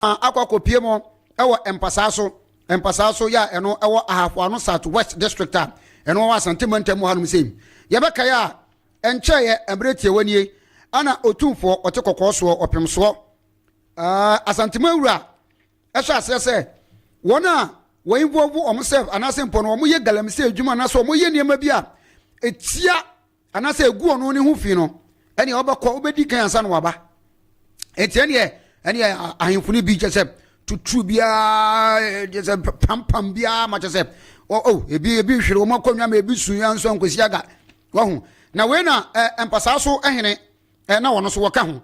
Akɔ akɔpue mu wɔ mpasaa so, mpasaa so yɛ a ɛno ɛwɔ Ahafo Ano South West District a ɛno wɔ Asante mantam mu hanom sei. Yɛbɛkae a ɛnkyɛeɛ mmerɛ tiawa nie ana Otumfoɔ ɔte kɔkɔɔ soɔ ɔpem soɔ Asantema awura ɛhyɛ aseɛ sɛ wɔn a wɔn involve wɔn self anaasɛ mpo no wɔn yɛ galamsey adwuma anaasɛ wɔn yɛ nneɛma bi a ɛtia anaasɛ egu ɔno ne ho fi no, ɛnea ɔbɛkɔ wobɛdi kan ansa na waba. Enti ɛneɛ ahemfo no bi kyɛ sɛ tuturu biara kyɛ sɛ pampam biara ma kyɛ sɛ oh ebi hwere wɔn akonnwa ma ebi su ya nso nkosi aga wahu. Na wei na mpasaa so hene na wɔn nso wɔka ho.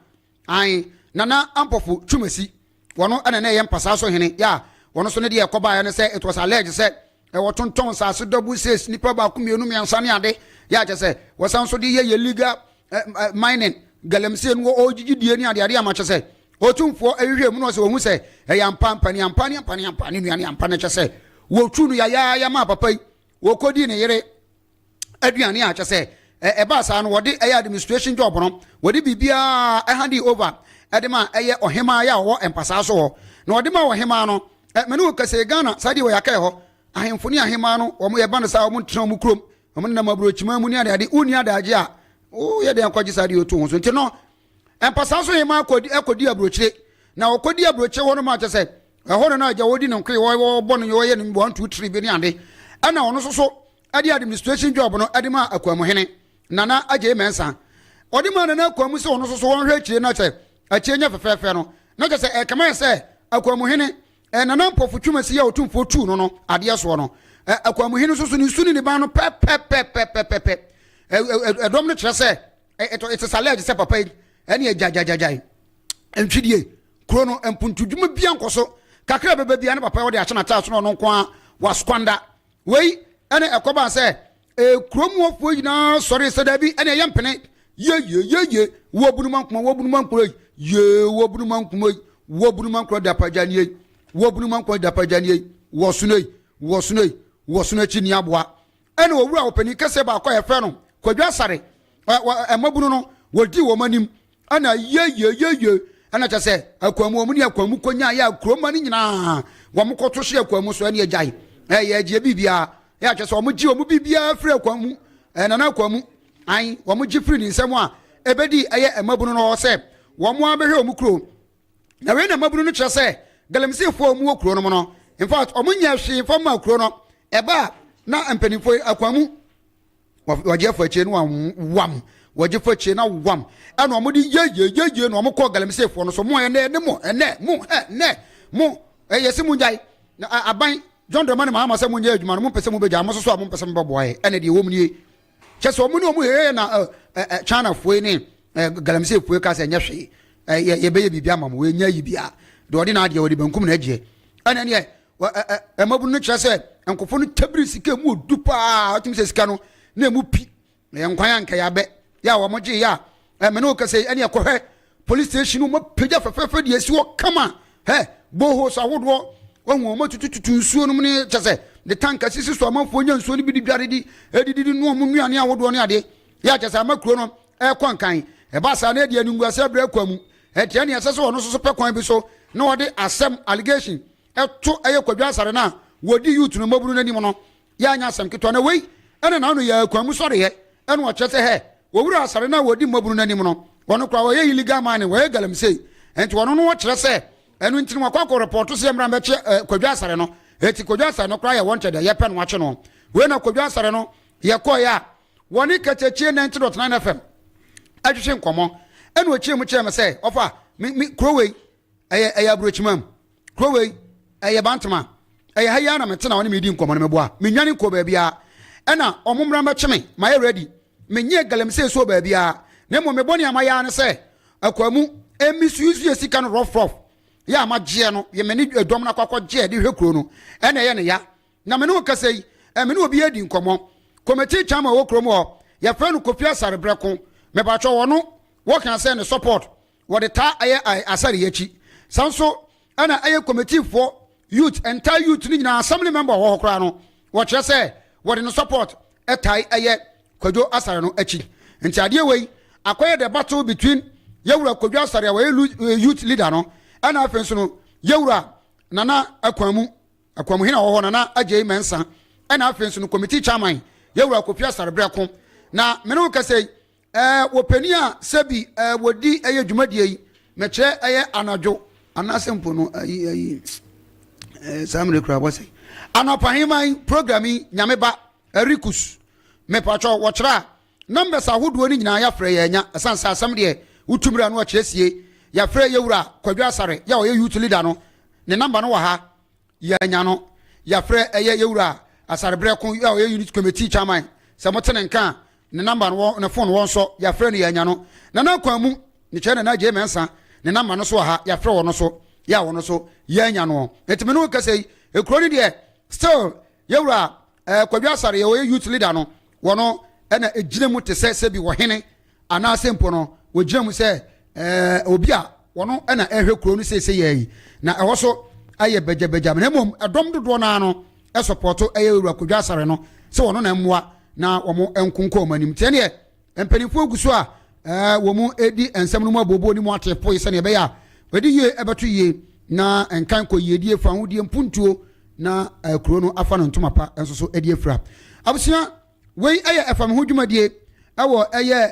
Ae, Nana Ampofo Twumasi, wɔno na na ɛyɛ mpasaa so hene, yeah, wɔno nso ne deɛ ɛkɔbaeɛ ne sɛ it was alleged sɛ wɔtontɔn nsaase double sales, nipa baako mmienu mmiɛnsa ne ade, yeah, kyɛ sɛ wɔsan nso de yɛ illegal mining, galamsey no ɔgyegye die ne adeade ama kyɛ sɛ Otumfoɔ ɛhwehwɛ mu na ɔsɛ wɔhu sɛ ɛyɛ ampa ampa ne ampa ne ampa ne ampa ne nua ne ampa ne kyɛ sɛ wɔtu no yayaaya maa papa yi wɔkɔdii ne yere aduane a kyɛ sɛ ɛbaa saa no wɔde ɛyɛ administration job no, wɔde biribiara ɛhande over ɛde ma ɛyɛ ɔhemaa yɛ a ɔwɔ mpasaa so hɔ. Na ɔde ma ɔhemaa no, mene wo kɛsɛ Ghana saa deɛ wɔyɛ akɛɛ hɔ ahemfo ne ahemaa no, wɔn yɛba no saa, wɔn ntena wɔn kurom, wɔn nenam aburokyima mu ne adeade. Wonni adagye a woyɛ deɛ nkɔgye saa deɛ otu ho so. Nti no mpasaa so hemaa kɔdi aburokyire, na ɔkɔdi aburokyire hɔ no ma kyɛ sɛ ɛhɔ no na agya wɔdi ne nkoe, wɔbɔ no, wɔyɛ no 1 2 3 bi ne ade. Ɛna ɔno nso so ɛde administration job no ɛde ma Akwamuhene Nana Agyei Mensah. Ɔde ma Nana Akwamu sɛ ɔno nso so wɔnhwɛ akyire na sɛ akyire nyɛ fɛfɛɛfɛ no, na kyɛ sɛ ɛkama yɛ sɛ Akwamuhene Nana Mpɔfo Twumasi a Otumfoɔ tuu no adeɛ soɔ no, Akwamuhene nso so ne nsu ne ne ban no pɛpɛpɛpɛpɛpɛ. Ɛdɔm no kyerɛ sɛ it is alleged sɛ papa yi ɛne agyagyagyae ntwidie kuro no mpuntudwuma bia nkɔ so kakra bɛbɛ bia ne papa yi wɔde ahyɛ n'ataa so na ɔno nko a wasquander. Wei ɛne ɛkɔbaa sɛ kurom hɔfoɔ nyinaa sɔre sɛ daabi, ɛne ɛyɛ mpene yeyeyeye wɔ bunuma nkuma wɔ bunuma nkuma yi ye wɔ bunuma nkuma yi wɔ bunuma nkuma dapagya nie wɔ bunuma nkuma dapagya nie wɔ sono yi wɔ sono yi wɔ sono akyi ni aboa. Ɛne owura ɔpanin kɛseɛ baako a yɛfrɛ no Kwadwo Asare, mmabunu no wɔdi wɔn anim ɛna yeyeyeye ɛna kyɛ sɛ akwamu wɔn ne akwamu konya yɛ akuroma no nyinaa wɔn kɔto hyɛ akwamu so ɛne agyae ɛyɛ agye biribiara yɛ akyɛ sɛ wɔn gye wɔn biribiara firi akwamu ɛnana akwamu an wɔn gye firi ne nsam a ɛbɛdi ɛyɛ mmabunu no hɔ sɛ wɔn abɛhwɛ wɔn kuro. Na wei na mmabunu no kyerɛ sɛ galamseyfoɔ a wɔn wɔ kuro no mu no, in fact wɔn nyɛ hwee fa ma kuro no. Ɛba na mpanimfoɔ akwamu wɔgye afa akyire no wam, wɔgye fa akyire na wam, ɛna wɔn de yeyeyeye na wɔn kɔ galamseyfoɔ no so. Mo ɛnɛ ne mo ɛnɛ mo ɛ nɛ mo ɛyɛ sɛ mo gyae na aban John Dramani Mahama sɛ mo nyɛ adwuma no, mo mpɛ sɛ mo bɛgya mo soso a mo mpɛ sɛ mo bɛboa yɛ. Ɛna deɛ wɔm nie kyɛ sɛ wɔn ne wɔn yɛyɛ na ɛ Chinafoɔ yi ne galamseyfoɔ yi ka sɛ ɛnyɛ hwee, ɛ yɛbɛyɛ biribi ama mo. Wɔnyɛ yi bia deɛ ɔde n'adeɛ wɔde bankum na agyeɛ. Ɛna neɛ mmabunu no kyerɛ sɛ nkɔfoɔ no tabiri sika mu odu paa, ɔtumi sɛ sika no na emu pi na yɛn kwan anka yɛabɛ yɛ a wɔn gye yɛ a ɛmɛ ne okasa yi. Ɛne ɛkɔhwɛ police station no, wɔn apagya fɛfɛɛfɛ deɛ esi hɔ kama hɛ boreholes ahodoɔ wɔn wɔn atutututu nsuo no mu ne kyɛ sɛ de tank asisi so amanfoɔ nya nsuo no bi de dware di edididi no wɔn nnuane ahodoɔ ne adeɛ yɛ akyɛ sɛ ama kuro no ɛkɔ nkan. Ɛba saa na ɛde animguase abrɛ akwa mu. Ɛteɛ ne ɛsɛ sɛ ɔno nso so pɛ kwan bi so na ɔde asɛm allegation ɛto ɛyɛ Kwadwo Asare no a wɔdi youth no mmɔbunu no anim no. Yɛ anyɛ asɛm ketewa. Na wei ɛna n'ano yɛ akwan mu sɔreɛ ɛna ɔkyerɛ sɛ hɛ wɔwura Asare no a wɔdi mmɔbunu no anim no, wɔno koraa wɔyɛ illegal mining, wɔyɛ galamsey. Nti wɔno no wɔkyerɛ sɛ ɛno nti no wɔkɔ akɔ report sɛ yɛmmra mbɛkye Kwadwo Asare no. Eti Kwadwo Asare no koraa yɛ wanted a yɛpɛ no akye no. Wei na Kwadwo Asare no yɛkɔeɛ a wɔne Katakyie 90.9 FM ɛtwetwe nkɔmmɔ, ɛna ɔkyerɛ mu kyerɛ me sɛ ɔfa me kuro wei ɛyɛ aburokyima mu kuro wei ɛyɛ Bantama, ɛyɛ ha yi ara na mete na ɔne me di nkɔmmɔ no. Meboa menwane nkɔ baabiara, ɛna ɔmo mmra mmɛkye me, mayɛ ready. Menyɛ galamsey so baabiara, na mmom mebɔ nea mayɛ ara ne sɛ akwamu ɛmisuisu yɛ sika no rough rough yɛ a magyeɛ no yɛ mene dɔm no akɔ akɔgyeɛ de hwɛ kuro no. Ɛna ɛyɛ ne ya na me ne wo kasa yi, me ne obi adi nkɔmmɔ. Committee chairman wɔ kurom hɔ, yɛfrɛ no Kofi Asare Brɛko. Mepakyɛw wɔno wɔka sɛ ne support wɔde taa ɛyɛ Asare yi akyi. Saa nso ɛna ɛyɛ committee foɔ youth, entire youth no nyinaa assembly member wɔ hɔ koraa no, wɔkyerɛ sɛ wɔde ne support ɛtae ɛyɛ Kwadwo Asare no akyi. Nti adeɛ wei akɔyɛ the battle between yɛwura Kwadwo Asare a wɔyɛ youth leader no, ɛna afei nso no Yɛwura Nana Akwamu, Akwamuhene a ɔwɔ hɔ Nana Agyei Mensah, ɛna afei nso no committee chairman Yɛwura Kofi Asare Brɛko. Na me ne wo kasa yi, ɛɛ wɔ panin a sɛbi ɛɛ wɔdi ɛyɛ dwumadie yi, mekyerɛ ɛyɛ anadwo anaasɛ mpo no ayi ayi ɛɛ saa mmerɛ kura bɔ sɛ anɔpaheman program yi Nyame ba Erikus mepatwɔ wɔkyerɛ a numbers ahodoɔ no nyinaa yɛafrɛ yɛ anya ɛsan sɛ asɛm deɛ wotu mmerɛ no akyerɛ sie. Yɛafrɛ yɛwura Kwadwo Asare yɛ a ɔyɛ youth leader no, ne number no wɔ ha, yɛanya no. Yɛafrɛ ɛyɛ yɛwura Asare Berɛko yɛ a ɔyɛ unit committee chairman, sɛ mote ne nka a ne number no wɔ ne phone wɔ nso yɛafrɛ no yɛanya no. Nana Akwamu ne kyerɛ Nana Agyei Mensah ne number no so wɔ ha, yɛafrɛ wɔ no so yɛ a wɔno so yɛanya no. Nti me ne wo kasa yi, ekuro no deɛ still yɛwura Kwadwo Asare yɛ ɔyɛ youth leader no, wɔno ɛna egyina mu te sɛ sɛbi wɔhene anaasɛ mpo no wɔgyina mu sɛ obi a wɔno ɛna ɛhwɛ kuro no seesei yɛ yi, na ɛhɔ so ayɛ bagyabagya. Na mmom ɛdɔm dodoɔ naa no ɛsɔpɔto ɛyɛ owura Kwadwo Asare no sɛ wɔno na mmoa na wɔn nkonkɔ wɔn anim. Tiɛ neɛ mpanimfoɔ gu so a wɔn edi nsɛm no mu abooboo ne mu ate poe sɛdeɛ ɛbɛyɛ a wɔde yie ɛbɛto yie na nkan kɔ yiedie fa ahodie mpuntuo na kuro no afa no ntoma pa nso so de afira. Abusua, wei ɛyɛ ɛfam ho dwumadie ɛwɔ ɛyɛ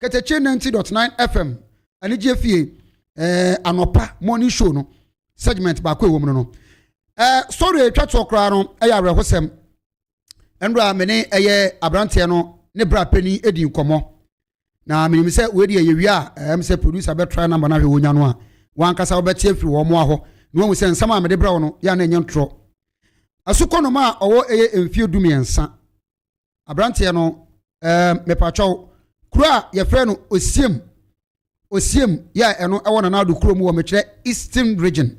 Kɛtɛkye 90.9 FM anigye fie, anɔpa morning show no segment baako ɛwɔ mu no. Story atwa toɔ koraa no ɛyɛ awerɛhosɛm. Ɛnora me ne ɛyɛ aberanteɛ no ne bra panyin edi nkɔmmɔ, na menim sɛ wei deɛ yɛwie a ɛm sɛ producer bɛtra number no ahwɛ wɔnya no a wankasa wobɛte afiri wɔn ahɔ na wahu sɛ nsɛm a mede brɛ wo no yɛ a na ɛnyɛ ntorɔ. Asukɔnoma a ɔwɔ ɛyɛ mfie 13, aberanteɛ no, mepatwɛw, kuro a yɛfrɛ no Osiem, Osiem yɛ a ɛno ɛwɔ Nana Addo kurom wɔ mekyerɛ Eastern Region,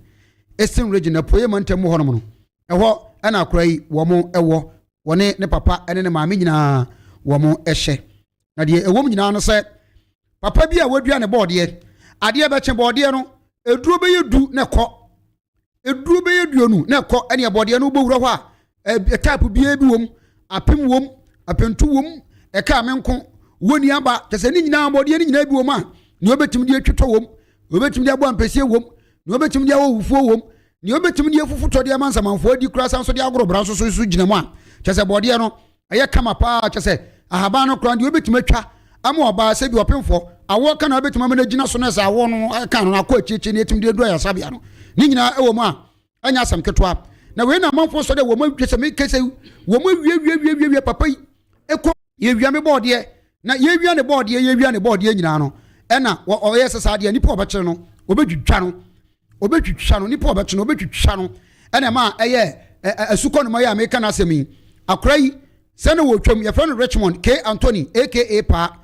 Eastern Region apueɛ mantam mu hɔnom no, ɛhɔ ɛna akora yi wɔn ɛwɔ, wɔne ne papa ɛne ne maame nyinaa wɔn ɛhyɛ. Na deɛ ɛwɔ mu nyinaa no sɛ papa bi a wadua ne bɔɔdeɛ, adeɛ bɛkye bɔɔdeɛ no eduro bɛyɛ 10 na ɛkɔ, eduro bɛyɛ 20 na ɛkɔ. Ɛne bɔɔdeɛ no wobɛwura hɔ a type biara bi wɔm, apem wɔm, apɛntu wɔm, ɛka me nko wɔni aba kyɛ sɛ ne nyinaa bɔɔdeɛ no nyinaa bi wɔm a nea wobɛtumi de atwitɔ wɔm, nea wobɛtumi de abɔ ampɛsie wɔm, nea wobɛtumi de awɔ wufuo wɔm, nea wobɛtumi de afufutɔ de ama nsamanfoɔ adi koraa san so de agorɔ bra nso so gyina mu a kyɛ sɛ bɔɔdeɛ no ɛyɛ kama paa. Kyɛ sɛ ahaban no koraa deɛ wobɛtumi atwa ama ɔbaa sɛ bi ɔpemfoɔ awoɔ ka na wobɛtumi ama no agyina so no sɛ awoɔ no ka no akɔ akyirikyiri ne ɛtumi de adu ayasabea no ne nyinaa ɛwɔ mu a ɛnyɛ asɛm ketewa. Na wei na amanfoɔ sɔ dɛ wɔn awie sɛ meka sɛ wɔn awie wie wie wie wie papa yi ɛkɔ yɛwia me bɔɔdeɛ na yɛwia ne bɔɔdeɛ, yɛwia ne bɔɔdeɛ nyinaa no ɛna ɔyɛ sɛ saa deɛ nipa ɔbɛkyerɛ no ɔbɛdwidwa no, ɔbɛtwitwa no, nipa ɔbɛkye no ɔbɛtwitwa no. Ɛna ɛma ɛyɛ asukɔ no ma yɛ a meka n'asɛm yi, akora yi sɛ ne wɔtwam, yɛfrɛ no Richmond K Anthony aka Paa,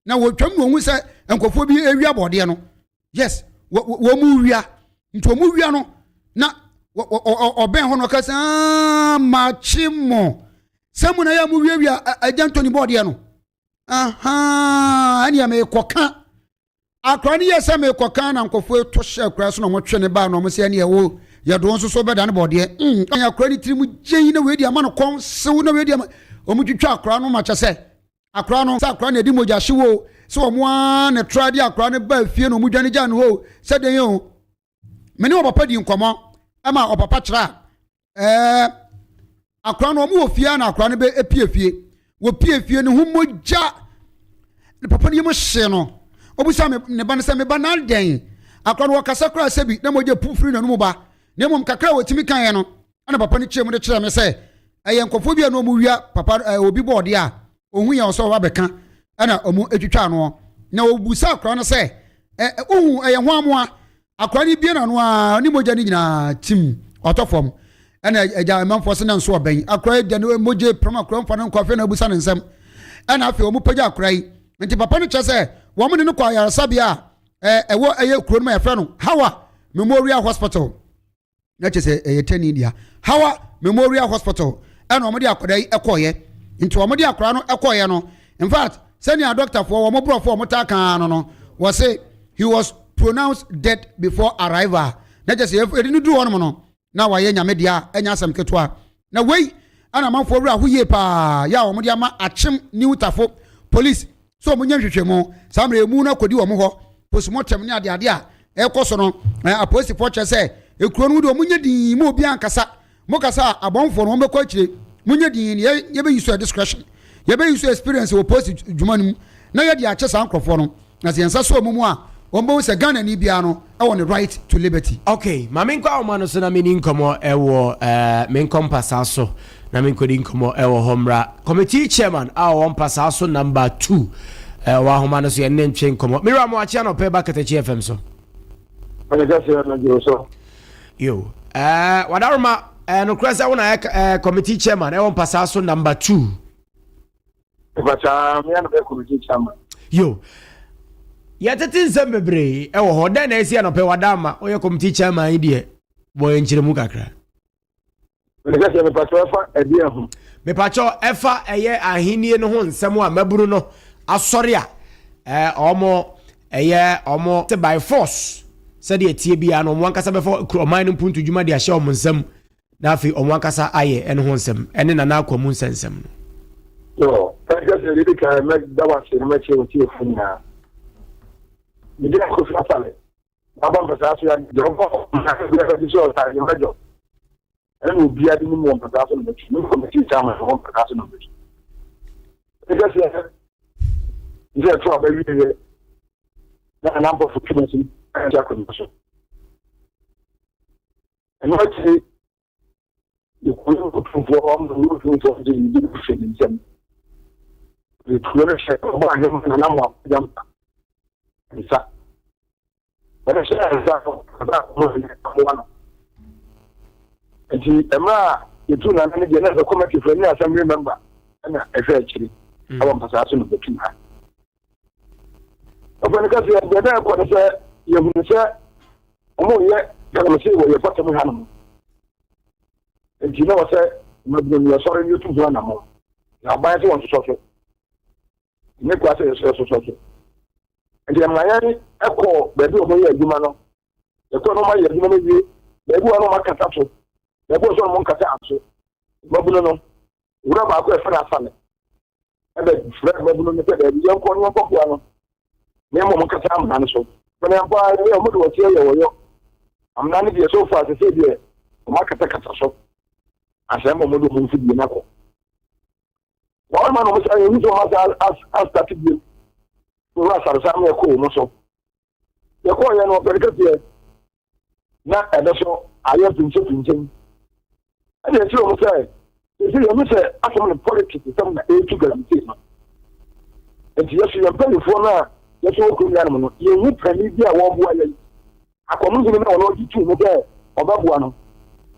na wɔtwam na ohun sɛ nkurɔfoɔ bi ewia bɔɔdeɛ no. Yes, wɔn mu wia, nti wɔn mu wia no na ɔbɛn hɔ na ɔka sɛ aa makye mo sɛ mo na yɛ mo wiawia agya Anthony bɔɔdeɛ no ahan, ɛnea mekɔka akora no yɛ sɛ mekɔka na nkɔfoɔ eto hyɛ akora so na wɔtwe ne ba na wɔn sɛ ɛne ɛwɔ yɛde wɔn nso so bɛda ne bɔɔdeɛ ɛyɛ akora no tirim gye yi na wei di ama no kɔn sew na wei di ama wɔn twitwa akora no ma kyɛ sɛ akora no sɛ akora no edi mogya hyew o, sɛ wɔn ara na tra de akora no ba fie na wɔn dwane gya no hɔ sɛ den o. Me ne ɔpapa di nkɔmɔ ɛma ɔpapa kyerɛ a akora no wɔn wɔ fie na akora no bɛ epie fie, wɔpie fie ne ho mogya ne papa no yam hye no. Obusa me ne ba no sɛ me ba na dɛn? Akora no wɔkasa koraa sɛ bi na mogya pu firi n'anum ba, na mmom kakra a wɔtumi kan yɛ no ɛna papa no kyerɛ mu de kyerɛ me sɛ ɛyɛ nkɔfoɔ bi a na wɔn wia papa obi bɔɔdeɛ a ohun yɛ ɔsɛ ɔba bɛka ɛna wɔn atwitwa ano. Na obusa akora no sɛ ohun ɛyɛ ho amoa? Akora no bie n'ano a ne mogya no nyinaa tim ɔtɔ fam. Ɛna agya amanfoɔ sɛ na nso ɔbɛn akora yi deɛ no mogya pram akora mfa no nkɔ. Afei na abusa ne nsɛm ɛna afei wɔn pagya akora yi, nti papa no kyerɛ sɛ wɔn de no kɔ ayaresabea a ɛwɔ ɛyɛ kuro no mu a yɛfrɛ no Hawa Memorial Hospital, na kyerɛ sɛ ɛyɛ tani dea Hawa Memorial Hospital ɛna wɔn de akwadaa yi ɛkɔɔyɛ. Nti wɔn de akwadaa no ɛkɔɔyɛ no, in fact, sɛnea dɔktafoɔ wɔn borɔfoɔ wɔn taa kan no wɔse he was pronounced dead before arrival, na kyerɛ sɛ yɛde no duru hɔnom no na wayɛ Nyame deɛ a ɛnyɛ asɛm ketewa. Na wei ɛna amanfoɔ wura ho yie paa yɛ a wɔn de ama Akyem New Tafo police so wɔn nyɛ nhwehwɛmu. Saa mmerɛ emu no akɔdi wɔn hɔ postmortem ne adeade a ɛkɔ so no, apolisifoɔ kyerɛ sɛ Ekuro no deɛ wɔnyɛ dinn, mo obiara nkasa. Mo kasa a, abɔnfoɔ no wɔn bɛkɔ akyire. Monyɛ dinn, yɛ yɛbɛyi so discretion. Yɛbɛyi so experience wɔ polisi dwuma no mu na yɛde akyɛ saa nkurɔfoɔ no. Na sɛ yɛn nsa so wɔn mu a, wɔn bɛhu sɛ Ghanani biara no wɔ ne right to liberty. Ok, ma menkɔ ahoma no so na menni nkɔmmɔ wɔ eh, menkɔ mpasaa so na menkɔdi nkɔmmɔ wɔ hɔ mmra. Committee chairman a ɔwɔ mpasaa so number 2 eh, wɔ ahoma no so yɛne ne ntwe nkɔmmɔ. Me wura mo akye anɔpɛ ba Katakyi FM so. Yo, eh, wadaroma eh, nokorɛ sɛ wo na yɛ eh, committee chairman ɛwɔ mpasaa so number 2. Mpataa, me ano bɛ committee chairman. Yo, yɛtete nsɛm bebree ɛwɔ hɔ. Dɛn na ɛsi anɔpɛ wada ama woyɛ committee chairman yi deɛ bɔ yɛn nkyerɛmu kakra. Mekɛ sɛ mepakyɛ ɛfa ɛdeɛ ho. Mepakyɛ ɛfa ɛyɛ ahennie no ho nsɛm a mabunu no asɔre a ɛɛ ɔmo ɛyɛ ɔmo sɛ by force sɛdeɛ ɛteɛ biara no ɔmo ankasa bɛfa ɔman no mpuntu dwuma de ahyɛ ɔmo nsam na afei wɔn ankasa ayɛ ɛno ho nsɛm ɛne Nana Akua mu nsɛnsɛm no. So ɛsɛ sɛ deɛ kan mɛda wase na mɛkyerɛ wɔ tiefo nyinaa. Mede Kofi Asale aba mpasaa so ya deɛ ɔbɔ biara bi sɛ ɔtaa yɛ mɛdɔ ɛna obiara de nim wɔ mpasaa so na mɛtwi me kɔmɛti kyama wɔ mpasaa so na mɛtwi. Ɛsɛ sɛ sɛ ɛto aba wieɛ na anampɔfo twuma so ɛnkyɛ akonnwa so. Ɛno akyi, yɛkɔɔ Otumfoɔ hɔ ma ne Otumfoɔ gye biribi no firi ne nsam. Ɔde kuro no hyɛ ɔbɔ ahemma Nana Amoako Gyampa nsa. Wɔde hyɛɛ nsa no, ɔbaa ɔmo hene amoa no. Nti mmerɛ a yɛtuu Nana no deɛ na sɛ kɔmɛtifoɔ ne assembly member na ɛhwɛ akyiri ɛwɔ mpasaa so na bɛtum ha. Ɔpɛ no kɛseɛ deɛ na ɛkɔ no sɛ yɛhunu sɛ wɔyɛ galamsey wɔ yɛn mpɔtam hanom nti na wɔ sɛ mmabunu no yɛsɔre no yɛtu ho anammɔn na aban sɛ wɔnsosɔ so ne kora sɛ yɛsosɔ so nti ɛma yɛn ɛkɔ baabi a wɔyɛ adwuma no yɛkɔ no wɔayɛ adwuma no wie baabi wɔ no wɔakata so baabi wɔ sɛ wɔn nkata so mmabunu no wura baako a ɛfɛ no asane ɛbɛfrɛ mmabunu no sɛ daabi yɛnkɔ no yɛnkɔboa no na mmom nkata amena no so. Fɛnɛ mpo a ɛyɛ wɔn de wɔteɛ yɛ wɔyɔ amena no deɛ so far sese deɛ wɔn akatakata so asɛ mmom de wɔn mfidie no akɔ. Wɔn ma na wɔn sɛ yɛn sɛ wɔn asa asate bio wura asaresa no ɛkɔ wɔn so. Yɛkɔɔ yɛn no ɔpɛne kɛseɛ na ɛno so ayɛ mpinkyimpinkyim. Ɛna ɛkyerɛ wɔn sɛ sɛ yɛn sɛ asɛm no politics sɛm na ɛretu galamsey no. Nti yɛso yɛn mpanimfoɔ no a yɛso wɔ kurom yanom no, yɛnhu panin bi a wɔreboa yɛn. Akɔmhene no a ɔno ɔgye tuu mu sɛ ɔbɛboa no,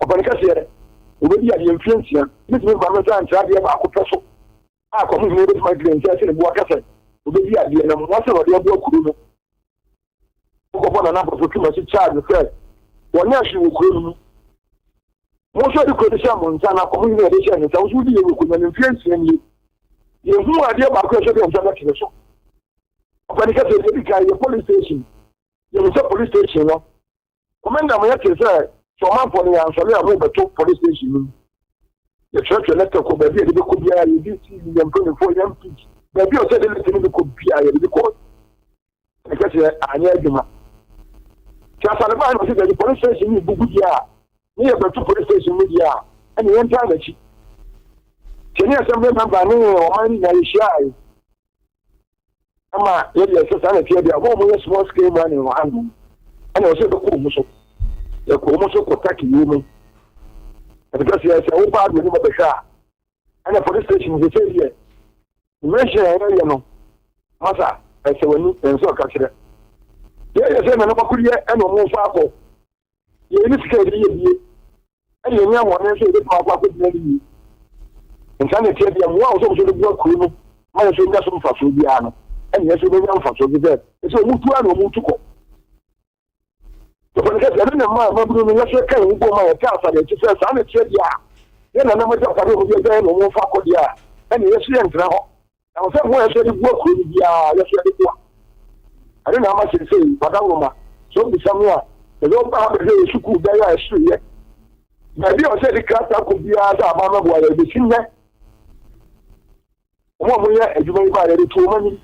ɔpɛne kɛseɛ, ɔbɛdi adeɛ mfeɛ nsia, metumi mfa me nsa nkyerɛ adeɛ baako pɛ so a akɔmhene bɛtumi adwene nsa asi ne bo aka sɛ ɔbɛdi adeɛ na mmoa sɛ ɔde aboa kuro no. Wokɔbɔ Nana Ampofo Twumasi charge sɛ wɔnyɛ hwee wɔ kuro no mu. Mo nso yɛde kuro no hyɛɛ mo nsa na kɔm nyina yɛde hyɛɛ ne nsa. Wo nso wodi yɛn wɔ no mfeɛ nsia nie. Yɛhuu adeɛ baako a ɛsɛ sɛ yɛn nsa bɛte ne so. Ɔpɛni kɛseɛ deɛ ɛdi kan yɛ police station. Yɛhu sɛ police station no Commander ma yɛtee sɛ sɛ ɔmanfoɔ no yɛansɔre a wɔrebɛto police station no mu. Yɛtwerɛtwerɛ lɛtɛ kɔ baabi a yɛde bɛkɔ biara, yɛn DC, yɛn mpanimfoɔ, yɛn MPs, baabi a ɔsɛ yɛde lɛtɛ no bɛkɔ biara yɛde bi kɔɔ. Ɛsɛ sɛ anyɛ adwuma. Nti asane baa na ɔsɛ daabi police station no bubu deɛ a ne yɛbɛto police station mu deɛ a ɛne yɛntaa n'akyi. Nti ɛne assembly member ne ɔman no nyinaa yɛhyiae. Ama yɛ deɛ sɛ saa na ɛteɛ deɛ wɔn a wɔyɛ small scale mining wɔ ha nom ɛna wɔsɛ yɛbɛkɔ wɔn so yɛkɔ wɔn so kɔ taki wɔ mu ɛfɛ sɛ sɛ woba ado anim bɛhwɛ a ɛna police station sɛ sɛ deɛ mention a yɛyɛ no masa ɛsɛ w'ani ɛnsɛ ɔka kyerɛ yɛyɛ sɛ nana bakodeɛ ɛna wɔn fa akɔ Yei ne sika a yɛde yɛ bie, ɛne yɛn ahoɔden nso a yɛbɛtumi akɔ akɔgyina no yie. Nsa na ɛteɛ deɛ mmoa a wɔsɛ wɔsɛ de boa kuro no ma yɛn nso nya so mfasoɔ biara no, ɛne yɛn nso yɛbɛnya mfasoɔ fi sɛ ɛsɛ wɔn tu ara na wɔn tu kɔ. Tɔfɔ no kɛsɛ ɛno na mmaa mmabunu no yɛsɛ ka yɛn ho bom a yɛka asade akyi sɛ saa na ɛteɛ deɛ a yɛn nananom agyapadeɛ a wɔde agya yɛn na wɔn fa kɔ deɛ a ɛne yɛn nso yɛntena hɔ. Na wɔsɛ mmoa a yɛsɛ de boa kuro no biara yɛsɛ de boa. Ɛno na ama seesei Wadawuroma sɛ obisa me a ɛsɛ ɔba ha bɛhwɛ yɛ sukuu dan a ɛsoeɛ. Baabi a ɔsɛ de krataa kɔ biara sɛ aban mɛboa yɛ bɛsi nnɛ. Wɔn a wɔyɛ adwuma yi baa yɛde to wɔn anim.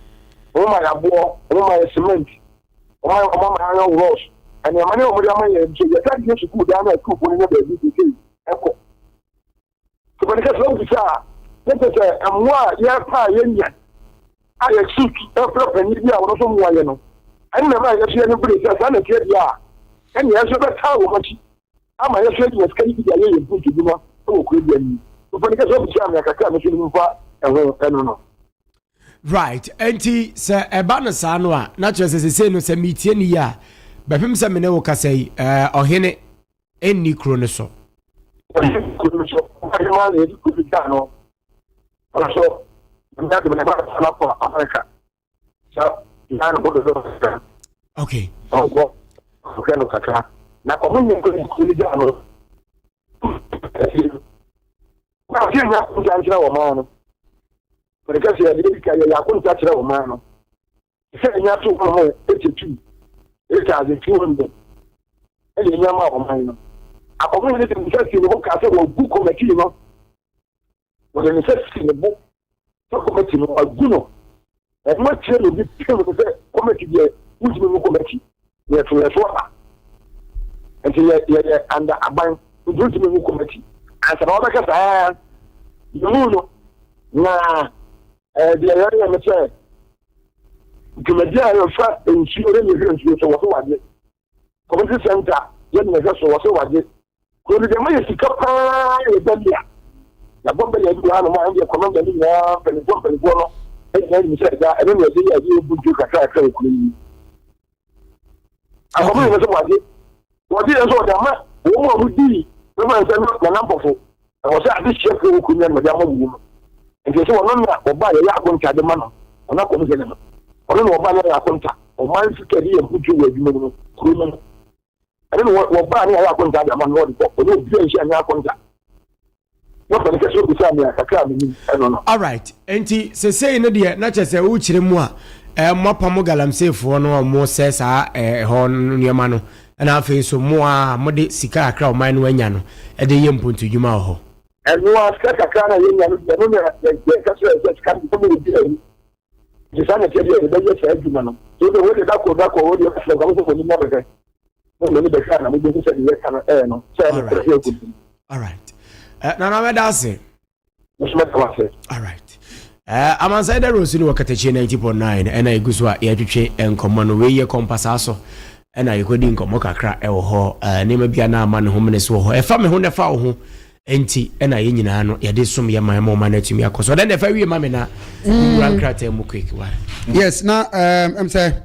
Wɔn ma yɛ aboɔ, wɔn ma yɛ cement, wɔn ma wɔn ama iron rods. Nneɛma ne wɔde ama yɛn nso, yɛka deɛ sukuu dan no a sukuufoɔ no nya baabi seesei ɛkɔ. Sɛ wɔde kɛsɛ wobisa a, ne kyerɛ sɛ mmoa a yɛpɛ a yɛnya a yɛsu frɛ panyin bi a ɔno nso mmoa yɛ no, ɛno na ɛma yɛso yɛn bere sɛ saa na ɛteɛ deɛ a, ɛnna yɛn nso bɛtaa wɔn akyi ama yɛso anya sika no bi de ayɛ yɛn mpuntudwuma wɔ kuro dua no mu. Wɔde kɛsɛ wobisa me a, kakra a meso no mu fa ɛho ɛno no. Right, enti sɛ ɛba no saa no a, na kyerɛ sɛ sesei no sɛ metie ne yie a, bɛpem sɛ me ne wo kasa yi, ɛɛ ɔhene nni kuro no so. Ɔhene kuro no so, ɔhema na yɛde kuro no gyaa no. Ɔno so, nyame adom ne ba no akɔ Amerika. Sɛ gyaa no ho dodo kakra. Okay. Ɔnkɔ, ɔhwɛ no kakra. Na ɔmo nyɛ kuro no gyaa no. Na ɔsɛ nya akonta nkyerɛ wɔ maa no. Mede ka sɛ yɛde edi kan yɛyɛ akonta kyerɛ wɔ maa no. Sɛ enya to hɔ mo 82, 8200 ɛna enya ma ɔman no. Akɔmɔ yɛn de nsa si ne bo kaa sɛ wɔgu kɔmɛtii no. Wɔde ne nsa si ne bo sɛ kɔmɛti no agu no. Ɛno akyerɛ na obi pem no sɛ kɔmɛti deɛ wontumi ngu kɔmɛti. Yɛto yɛn so aba. Nti yɛ yɛyɛ anda aban nti wontumi ngu kɔmɛti. Ansa na wɔbɛka saa yɛmu no na ɛɛ deɛ yɛyɛ ne sɛ dwumadi a yɛfa nsuo ne yɛhwɛ nsuo so wɔ so wagye. Community center yɛ ne yɛhwɛ so wɔ so wagye. Kuro no deɛ ma yɛ sika paa yɛ bɛli a yɛabɔ bɛli a bi wɔ hanom a ɛndeɛ kɔmanda no nyinaa mpanimfoɔ mpanimfoɔ no nyinaa nim sɛ ɛda ɛno na yɛde yɛ adeɛ yɛbu ntuo kakra kakra wɔ kuro yi mu. Akɔmɔ nyina sɛ wɔagye wɔgye yɛn nso wɔde ama wɔn mu a wɔdii bɛfa nsɛ no nana mpɔfo ɛwɔ sɛ ade hyɛ kuro wɔ kuro nyina na wɔde ama wɔn mu nti sɛ wɔn na wɔba yɛyɛ akonta de ma no wɔn akɔm sɛ no ɔno na wɔba yɛyɛ akonta ɔman sika de yɛ mputuo wɔ adwuma mu no kuro no ɛno na wɔbaa ne ayɛ akonta de ama no wɔde kɔ ɔne obi a nhyia nyɛ akonta na ɔpɛ ne kɛse obisa me a kakra a menim ɛno no. Alright, nti sesei no deɛ na kyerɛ sɛ wokyerɛ mu a eh, moapamo galamseyfoɔ no a wɔsɛ saa eh, ɛhɔ nneɛma no ɛna afei nso mo a mode sika kakra a ɔman no anya no ɛde yɛ mpontodwuma wɔ hɔ. Ɛno a sika kakra na yɛnya no deɛ ɛno na yɛka kyerɛ sɛ sika no sɛ obi ayi nti saa na ɛteɛ deɛ yɛbɛyɛ saa adwuma no nti wode wode dakoro dakoro wode afrɛ nka mo sɛ mo anim abɛhwɛ mo mo ani bɛhwɛ a na mobɛhu sɛ deɛ yɛka no ɛyɛ no sɛ ɛno korɛ sɛ ɛkɔdi. Alright. Nana mɛda ase. Nso mɛda wo ase. Alright. Amansan da Rose no wɔ Katakyie 90.9 ɛna egu so a yɛtwetwe nkɔmmɔ no. Wei yɛ kɔmpasaa so ɛna yɛkɔdi nkɔmmɔ kakra ɛwɔ hɔ. Nneɛma bi a na ama ne ho mene so wɔ hɔ. Ɛfa me ho na ɛfa wo ho. Enti ɛna yɛn nyinaa no yɛde som yɛ man ma ɔman no atumi akɔ so. Ɔdɛn na ɛfa wie ma me na wura nkrataa mu quick wa. Yes, na ɛm sɛ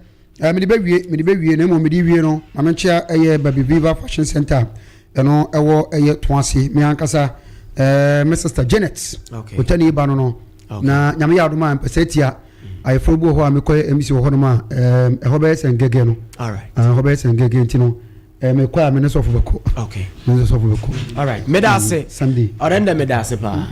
mede bɛwie mede bɛwie na mmom mede wie no ma menkyea ɛyɛ Baby Viva Fashion Center ɛno ɛwɔ ɛyɛ to ase me ankasa ɛɛ me sister Janet okay. Otani ba no no okay. Na nyame yɛ adom a mpɛsɛ tia ayeforɔ bi wɔ hɔ a mekɔyɛ MC wɔ hɔnom a ɛhɔ bɛyɛ sɛ ngɛgɛ no ɛhɔ bɛyɛ sɛ ngɛgɛ nti no mekɔ a me ne sɔfo bɛkɔ okay. Me ne sɔfo bɛkɔ. Alright. Meda ase. Sunday ɔdɛn dɛ meda ase paa.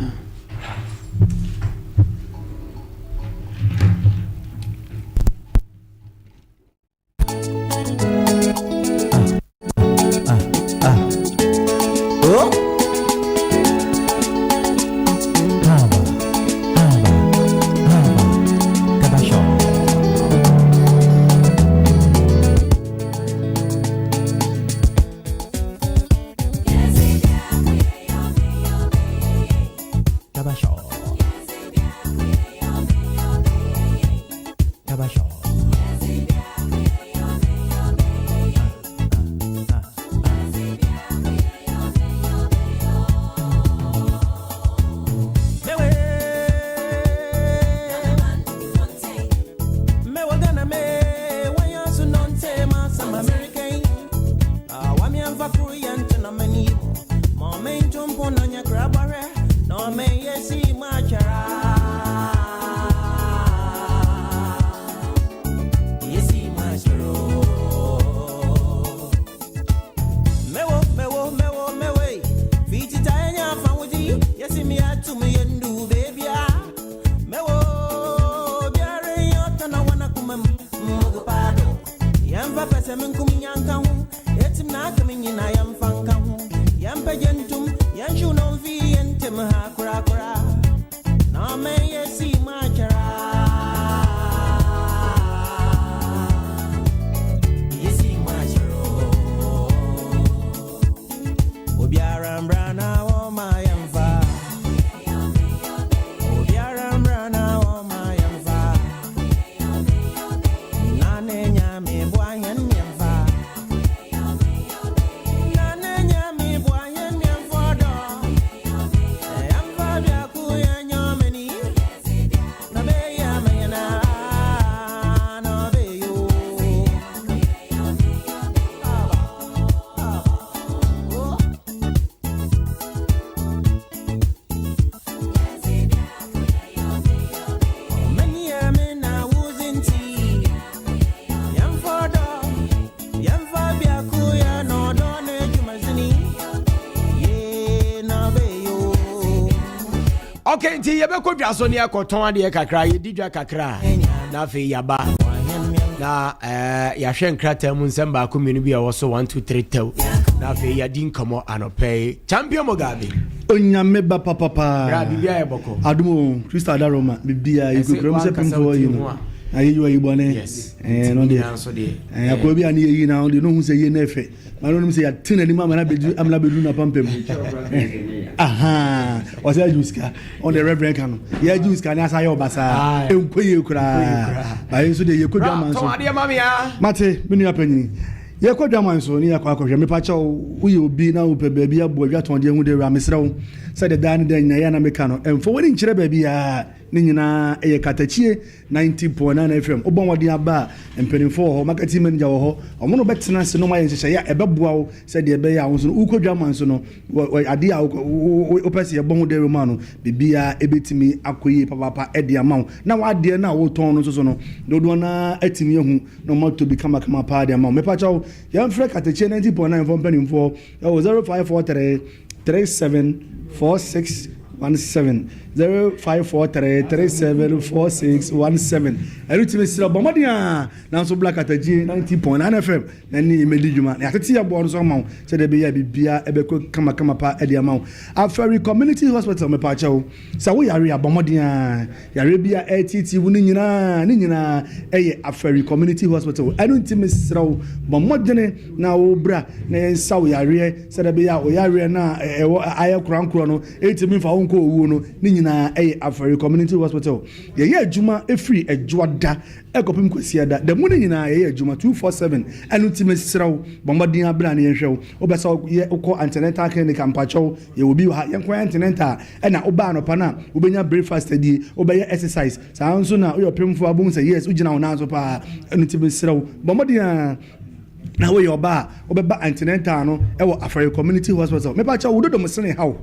Okay, nti yɛbɛkɔ dwa so ne yɛakɔtɔn adeɛ kakra, yɛdi dwa kakra na afei yɛaba na eh, yɛahwɛ nkrataa mu nsɛm baako mmienu bi a ɛwɔ so 1 2 3 tɛw na afei yɛadi nkɔmmɔ anɔpɛ yi. Champion Mugabe. Onyame ba papapa. Bra biribi ayɛ bɔkɔ. Adom o, Kristo adaroma, biribiara yɛkurakura mu sɛ pemfoɔ yi no. Ayeyi ayi bɔne. Yes. Ɛɛ no deɛ. Ɛɛ akoa bi a ne yɛyi na ɔde no hu sɛ yie na ɛfɛ. Ma no nim sɛ yɛate n'anim ama no abɛduru ama no abɛduru n'apampam. Ahaa ɔsɛ agye sika. Ɔno deɛ reverend ka no. Yɛagye sika ne asa ayɛ ɔbasaa. Ɛnkɔ yie koraa. Ba yɛn nso deɛ yɛkɔ dwaman so. Tɔn adeɛ ma me aa. Mate me nua panyin. Yɛkɔ dwaman so ne yɛakɔ akɔhwɛ. Mepa kyɛw woyɛ obi na wopɛ baabi abɔ adwatɔn deɛ ho dawuro a mesrɛ wo sɛdeɛ daa ne daa nyinaa yɛ a na meka no ɛmfa w'ani nkyerɛ baabiara. Ne nyinaa yɛ katakyie 90.9 FM. Wobɔ mmɔden aba a, mpanimfoɔ wɔ hɔ, marketing manager wɔ hɔ. Wɔn na wɔbɛtena ase na wɔayɛ nhyehyɛeɛ a ɛbɛboa wo sɛdeɛ ɛbɛyɛ a wo nso no wokɔ dwaman so no, adeɛ a wopɛ sɛ yɛbɔ ho dawuro ma no, biribiara ɛbɛtumi akɔ yie papaapa de ama wo. Na w'adeɛ no a wotɔn no nso so no, dodoɔ no ara atumi ahu na wɔatɔ bi kamakama paa de ama wo. Mepa kyɛw, yɛmfrɛ katakyie 90.9 foɔ mpanimfoɔ ɛwɔ 0543 374617 0543 374617 Ɛno tumi srɛ bɔ mmɔden a nanso bla katagyie 90.9 FM na ne yɛmɛdi dwuma na yɛatete yɛ boɔ no so ama wo sɛdeɛ ɛbɛyɛ a biribiara ɛbɛkɔ kamakama pa de ama wo. Afari Community Hospital mepaakyɛw sɛ wo yare a bɔ mmɔden a yareɛ bi a ɛreteetee wo no nyinaa ne nyinaa ɛyɛ Afari Community Hospital ɛno nti mesrɛ wo bɔ mmɔdene na wo bra na yɛnsa wo yareɛ Sɛdeɛ ɛbɛyɛ a wo yareɛ no a ɛwɔ ayɛ korankorɔ no ntumi mfa wo nkɔ owuo no, ne nyinaa yɛ Afari Community Hospital. Yɛyɛ adwuma firi Ɛdwoada kɔpem Kwasiada. Da mu no nyinaa yɛyɛ adwuma 247. Ɛno nti mesrɛ wo, bɔ mmɔden ara bra na yɛnhwɛ wo. Wopɛ sɛ woyɛ wokɔ antenatal clinic a, mpakyɛw, yɛwɔ bi wɔ ha. Yɛnkɔyɛ antenatal a, ɛna woba anɔpa no a, wobɛnya breakfast adie, wobɛyɛ exercise. Saa ara nso na woyɛ ɔpemfoɔ a, wobɛhu sɛ yes, wogyina wo nan so paa. Ɛno nti mesrɛ wo, bɔ mmɔden ara. Na woyɛ ɔbaa a, wobɛba antenatal no wɔ Afari Community Hospital. Mepakyɛw, wo dodom sene haw.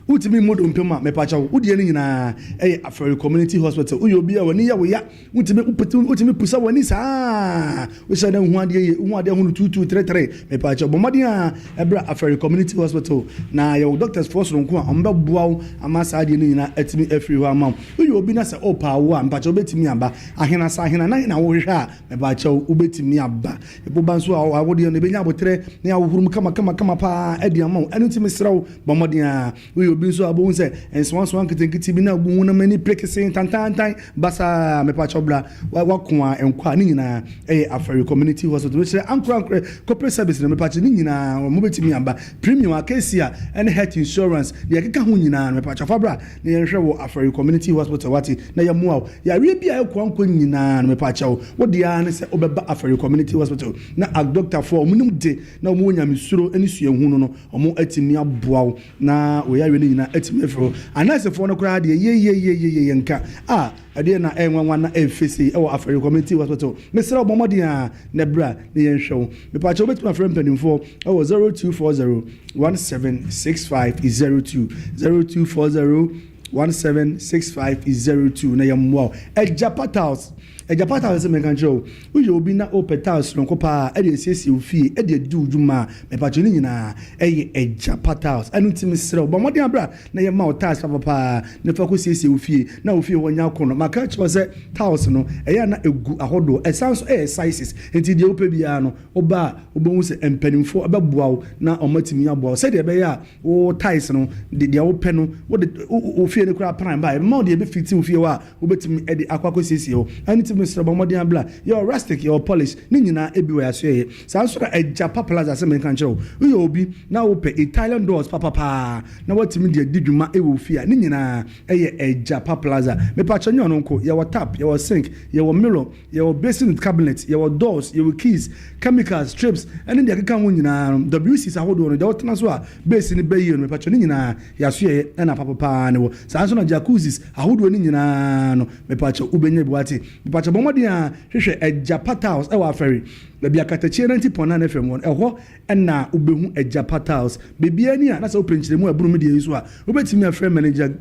Wontumi mmɔ dompe mu a, mepakyɛw, wo deɛ no nyinaa ɛyɛ Afari Community Hospital. Woyɛ obi a w'ani yɛ wo ya, wontumi wotumi pusa w'ani saa, wohyɛ da nhu adeɛ yie, wohu adeɛ ho no tuutuu teretere, mepakyɛw, bɔ mmɔden a ɛbra Afari Community Hospital na yɛwɔ doctors foɔ soronko a wɔbɛboa wo ama saa adeɛ no nyinaa atumi afiri hɔ ama wo. Woyɛ obi na sɛ wopɛ awo a, mepakyɛw wobɛtumi aba. Ahena sɛ ahena nan na wohwehwɛ a, Mepakyɛw, wubetumi aba. Woba nso a, wo deɛ no, ebenya aboterɛ ne ahohoro mu kamakamakama paa de ama wo. Ɛno nti mesrɛ wo, bɔ mmɔden ara. Woyɛ obi nso a, wobɛhu sɛ nsowansowa nketenkete bi na agu honam ani prekesee, ntantantan, basaa. Mepakyɛw bra, w'ako a nkɔ a, ne nyinaa ɛyɛ Afari Community Hospital. Mekyerɛ ankorankorɛ, corporate service no, mepakyɛw, ne nyinaa mobɛtumi aba. Premium, Acacia, ne health insurance, deɛ ɛkeka ho nyinaa no, mepakyɛw fa bra na yɛnhwɛ wɔ Afari Community Hospital, wate, na yɛmmoa wo. Yareɛ bi a ɛkɔ ankɔ nyinaa no mepakyɛw, wo deɛ ara ne sɛ wobɛba Afari Community Hospital na adɔktafoɔ a wɔnim de na wɔwɔ nyamesuro ne suahunu no wɔatumi aboa wo na wo yareɛ no nyinaa atumi afiri hɔ. Anɛɛsefoɔ no koraa deɛ yeieieiei nka a ɛdeɛ na ɛyɛ nwanwa na ɛfɛ sei ɛwɔ Afari Community Hospital. Mesrɛ wo bɔ mmɔden ara na bra na yɛnhwɛ wo. Mepakyɛw wobɛtumi afrɛ mpanimfoɔ ɛwɔ 0240 176502, 0240 176502 na yɛmmoa wo. Agyapa Tiles, Agyapa Tiles sɛ menka nkyerɛ wo, woyɛ obi na wopɛ tiles soronko paa de asiesie wo fie de adi wo dwuma a, mepakyɛw ne nyinaa ɛyɛ Agyapa Tiles. Ɛno nti mesrɛ wo bɔ mmɔden abra na yɛmma wo tiles papa paa na fa kɔsiesie wo fie na wo fie hɔ nyɛ akɔnnɔ. Maka akyerɛ wo sɛ tiles no ɛyɛ a na ɛgu ahodoɔ, ɛsan nso ɛyɛ sizes nti deɛ wopɛ biara no woba a wobɛhu sɛ mpanimfoɔ bɛboa wo na wɔatumi aboa wo sɛdeɛ ɛbɛyɛ a Wo tiles no, de deɛ wopɛ no, wode wo fie no koraa plan ba a, ɛbɛma wo deɛ ɛbɛfiti wo fie hɔ a wobɛtumi de akɔ akɔsiesie hɔ. Ɛno nti mesrɛ bɔ mmɔden abla. Yɛwɔ rustic, yɛwɔ polish, ne nyinaa ebi wɔ yɛaso yɛyɛ. Saa nso na Agyapa Plaza sɛ menka nkyerɛ wo, woyɛ obi na wopɛ Italian doors papapaa na watumi de adi dwuma ɛwɔ fie a, ne nyinaa ɛyɛ Agyapa Plaza. Mepakyɛ, nyɛ ɔno nko, yɛwɔ tap, yɛwɔ sink, yɛwɔ mirror, yɛwɔ basin with cabinet, yɛwɔ doors, yɛwɔ keys, chemicals, strips ɛne deɛ ɛkeka ho nyinaa no, WCs ahodoɔ no, deɛ wotena so a base no bɛyie no, mepakyɛ, ne nyinaa yɛaso yɛyɛ ɛna papapaa ne wɔ. Saa nso na jacuzzis ahodoɔ no nyinaa no, mepakyɛ, wobɛnya bi wate. Mepakyɛ, bɔ mmɔden a hwehwɛ Agyapa Tiles ɛwɔ Afɛre, baabi Akatakyie 90.9 FM wɔ no, ɛhɔ ɛna wobɛhu Agyapa Tiles. Biribiara ni a na sɛ wopɛ nkyerɛmu a ɛboro mu deɛ yi so a, wobɛtumi afrɛ manager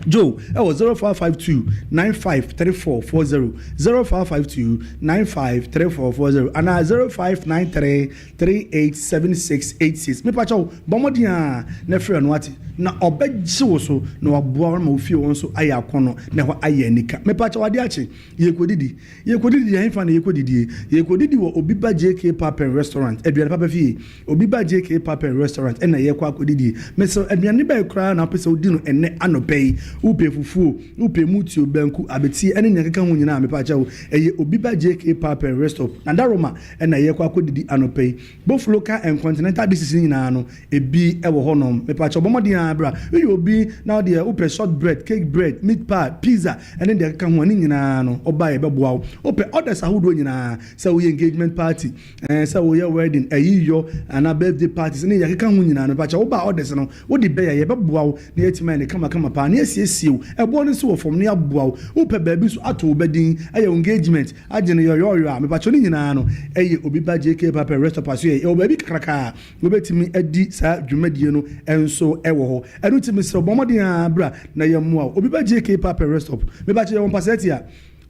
Joe ɛwɔ 0552 953440, 0552 953440 anaa 0593 387686. Mepakyɛw, bɔ mmɔden a na frɛ no ate, na ɔbɛgye wo so na waboa wo ma wo fie wɔn nso ayɛ akɔnɔ na ɛhɔ ayɛ anika. Mepakyɛw, ade akye, yɛkɔdidi, yɛkɔdidi. Yɛn na yɛkɔdidie, yɛkɔdidi wɔ Obi Ba JK Papen Restaurant, aduane papa fie, Obi Ba JK Papen Restaurant ɛna yɛkɔ akɔdidie. Mesɛ aduane bɛyɛ koraa na wopɛ sɛ wodi no ɛnɛ anɔpɛ yi, wopɛ fufuo, wopɛ mutuo, banku, abetie ɛne nea keka ho nyinaa, mepakyɛw, ɛyɛ Obi Ba JK Papen Restaurant na daroma ɛna yɛkɔ akɔdidi anɔpɛ yi. Both local and continental dishes nyinaa no ebi ɛwɔ hɔnom. Mepakyɛw, bɔ mmɔden a bra. Woyɛ obi na wodeɛ wopɛ short bread, cake bread, meat pie, pizza ɛne deɛ keka ho ɛne nyinaa no, ɔba, yɛbɛboa wo. Wopɛ orders ahodoɔ nyinaa, sɛ woyɛ engagement party, sɛ woyɛ wedding, ɛyi yɔ anaa birthday parties ne yɛ keka ho nyinaa no, mepakyɛw, woba, orders no wode bɛyɛ, yɛbɛboa wo na yɛatumi ayɛ ne kamakama paa na yɛasiesie wo. Ɛboɔ no nso wɔ fam na yɛaboa wo. Wopɛ baabi nso ato wo bɛdin, ɛyɛ engagement agye no yɔyɔyɔ a, mepakyɛw, ne nyinaa no ɛyɛ Obi Ba JK Papa Restaurant so. Yɛ ɛwɔ baabi kakraka a wobɛtumi adi saa dwumadie no nso ɛwɔ hɔ. Ɛno nti mesrɛ, bɔ mmɔden a bra na yɛmmoa wo. Obi Ba JK Papa Restaurant, mepakyɛw, yɛwɔ mpasɛti a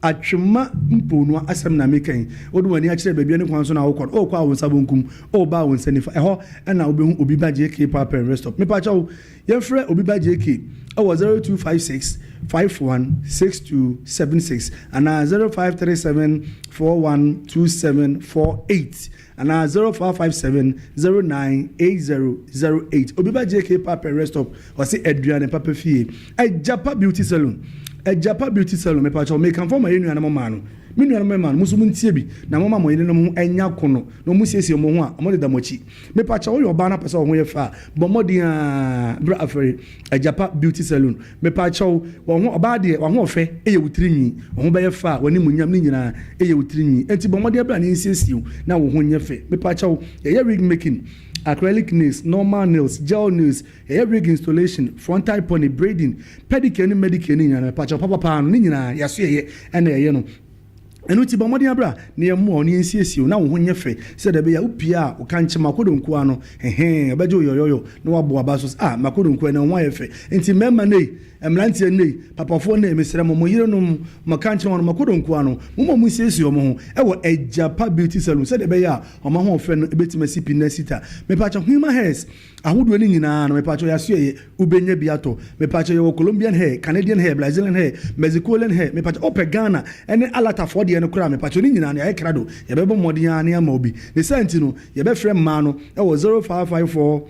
Atwema Mponoa asɛm na meka yi. Wode w'ani akyerɛ baabi ne kwan so na wokɔ no, wokɔ a wo nsa bonkum, woba a wo nsa nifa, ɛhɔ ɛna wobɛhu Obi Ba JK Papa Restaurant. Mepakyɛw, yɛmfrɛ Obi Ba JK ɛwɔ 0256 516276 anaa 0537 412748 anaa 0557 098008. Obi Ba JK Papa Restaurant, ɔse aduane papa fie. Agyapa Beauty Salon, Agyapa Beauty Salon, mepakyɛw, mekamfo ma yɛ nuanom maa no, me nuanom maa no, mo nso montie bi na moma mo yerenom ho ɛnya kono na ɔmo siesie mo ho a ɔmo deda mo akyi. Mepakyɛw, woyɛ ɔbaa no apɛ sɛ ɔho yɛ fɛ a, bɔ mmɔden a berɛ afɛre Agyapa Beauty Salon. Mepakyɛw, wɔn ho ɔbaa deɛ wɔn ho ɔfɛ ɛyɛ wo tiri nwi, wɔn ho bɛyɛ fɛ a wɔn anim nyam ne nyinaa ɛyɛ wo tiri nwi. Enti bɔ mmɔden abira ne nsiesie wo na wo ho nyɛ fɛ. Mepakyɛw, yɛyɛ wig making, acrylic nails, normal nails, gel nails, yɛyɛ wig installation, frontal pony, braiding, pedicure ne manicure ne nyinaa. Mepakyɛw, papapaa no ne nyinaa yɛaso yɛyɛ ɛna yɛyɛ no. Ɛno nti bɔ mmɔden abra na yɛmmoa wo na yɛnsiesie wo na wo ho nyɛ fɛ sɛdeɛ ɛbɛyɛ a wopie a woka nkyɛ makodonkoa no hɛhɛn ɔbɛgye wo yɔyɔyɔ na waboa aba so sɛ, ah, makodonkoa na wo ho ayɛ fɛ. Nti mmarima nei, mmeranteɛ nei, papafoɔ nei, mesrɛ mo, mo yerenom maka nkyerɛ wɔn makodonkoa no, momma mo nsiesie wɔn ho ɛwɔ Agyapa Beauty Salon sɛdeɛ ɛbɛyɛ a ɔma ho ɔfɛ no ɛbɛtumi asi pi na sita. Mepakyɛ, human hairs ahodoɔ no nyinaa no, mepakyɛ, yɛaso yɛyɛ, wobɛnya bi atɔ. Mepakyɛ, yɛwɔ Colombian hair, Canadian hair, Brazilian hair, Mexicolian hair. Mepakyɛ, wopɛ Ghana ɛne alatafoɔ deɛ no koraa, mepakyɛ, ne nyinaa no yɛayɛ krado, yɛbɛbɔ mmɔden a ne ama obi ne saa. Nti no yɛbɛfrɛ mmaa no ɛwɔ 0554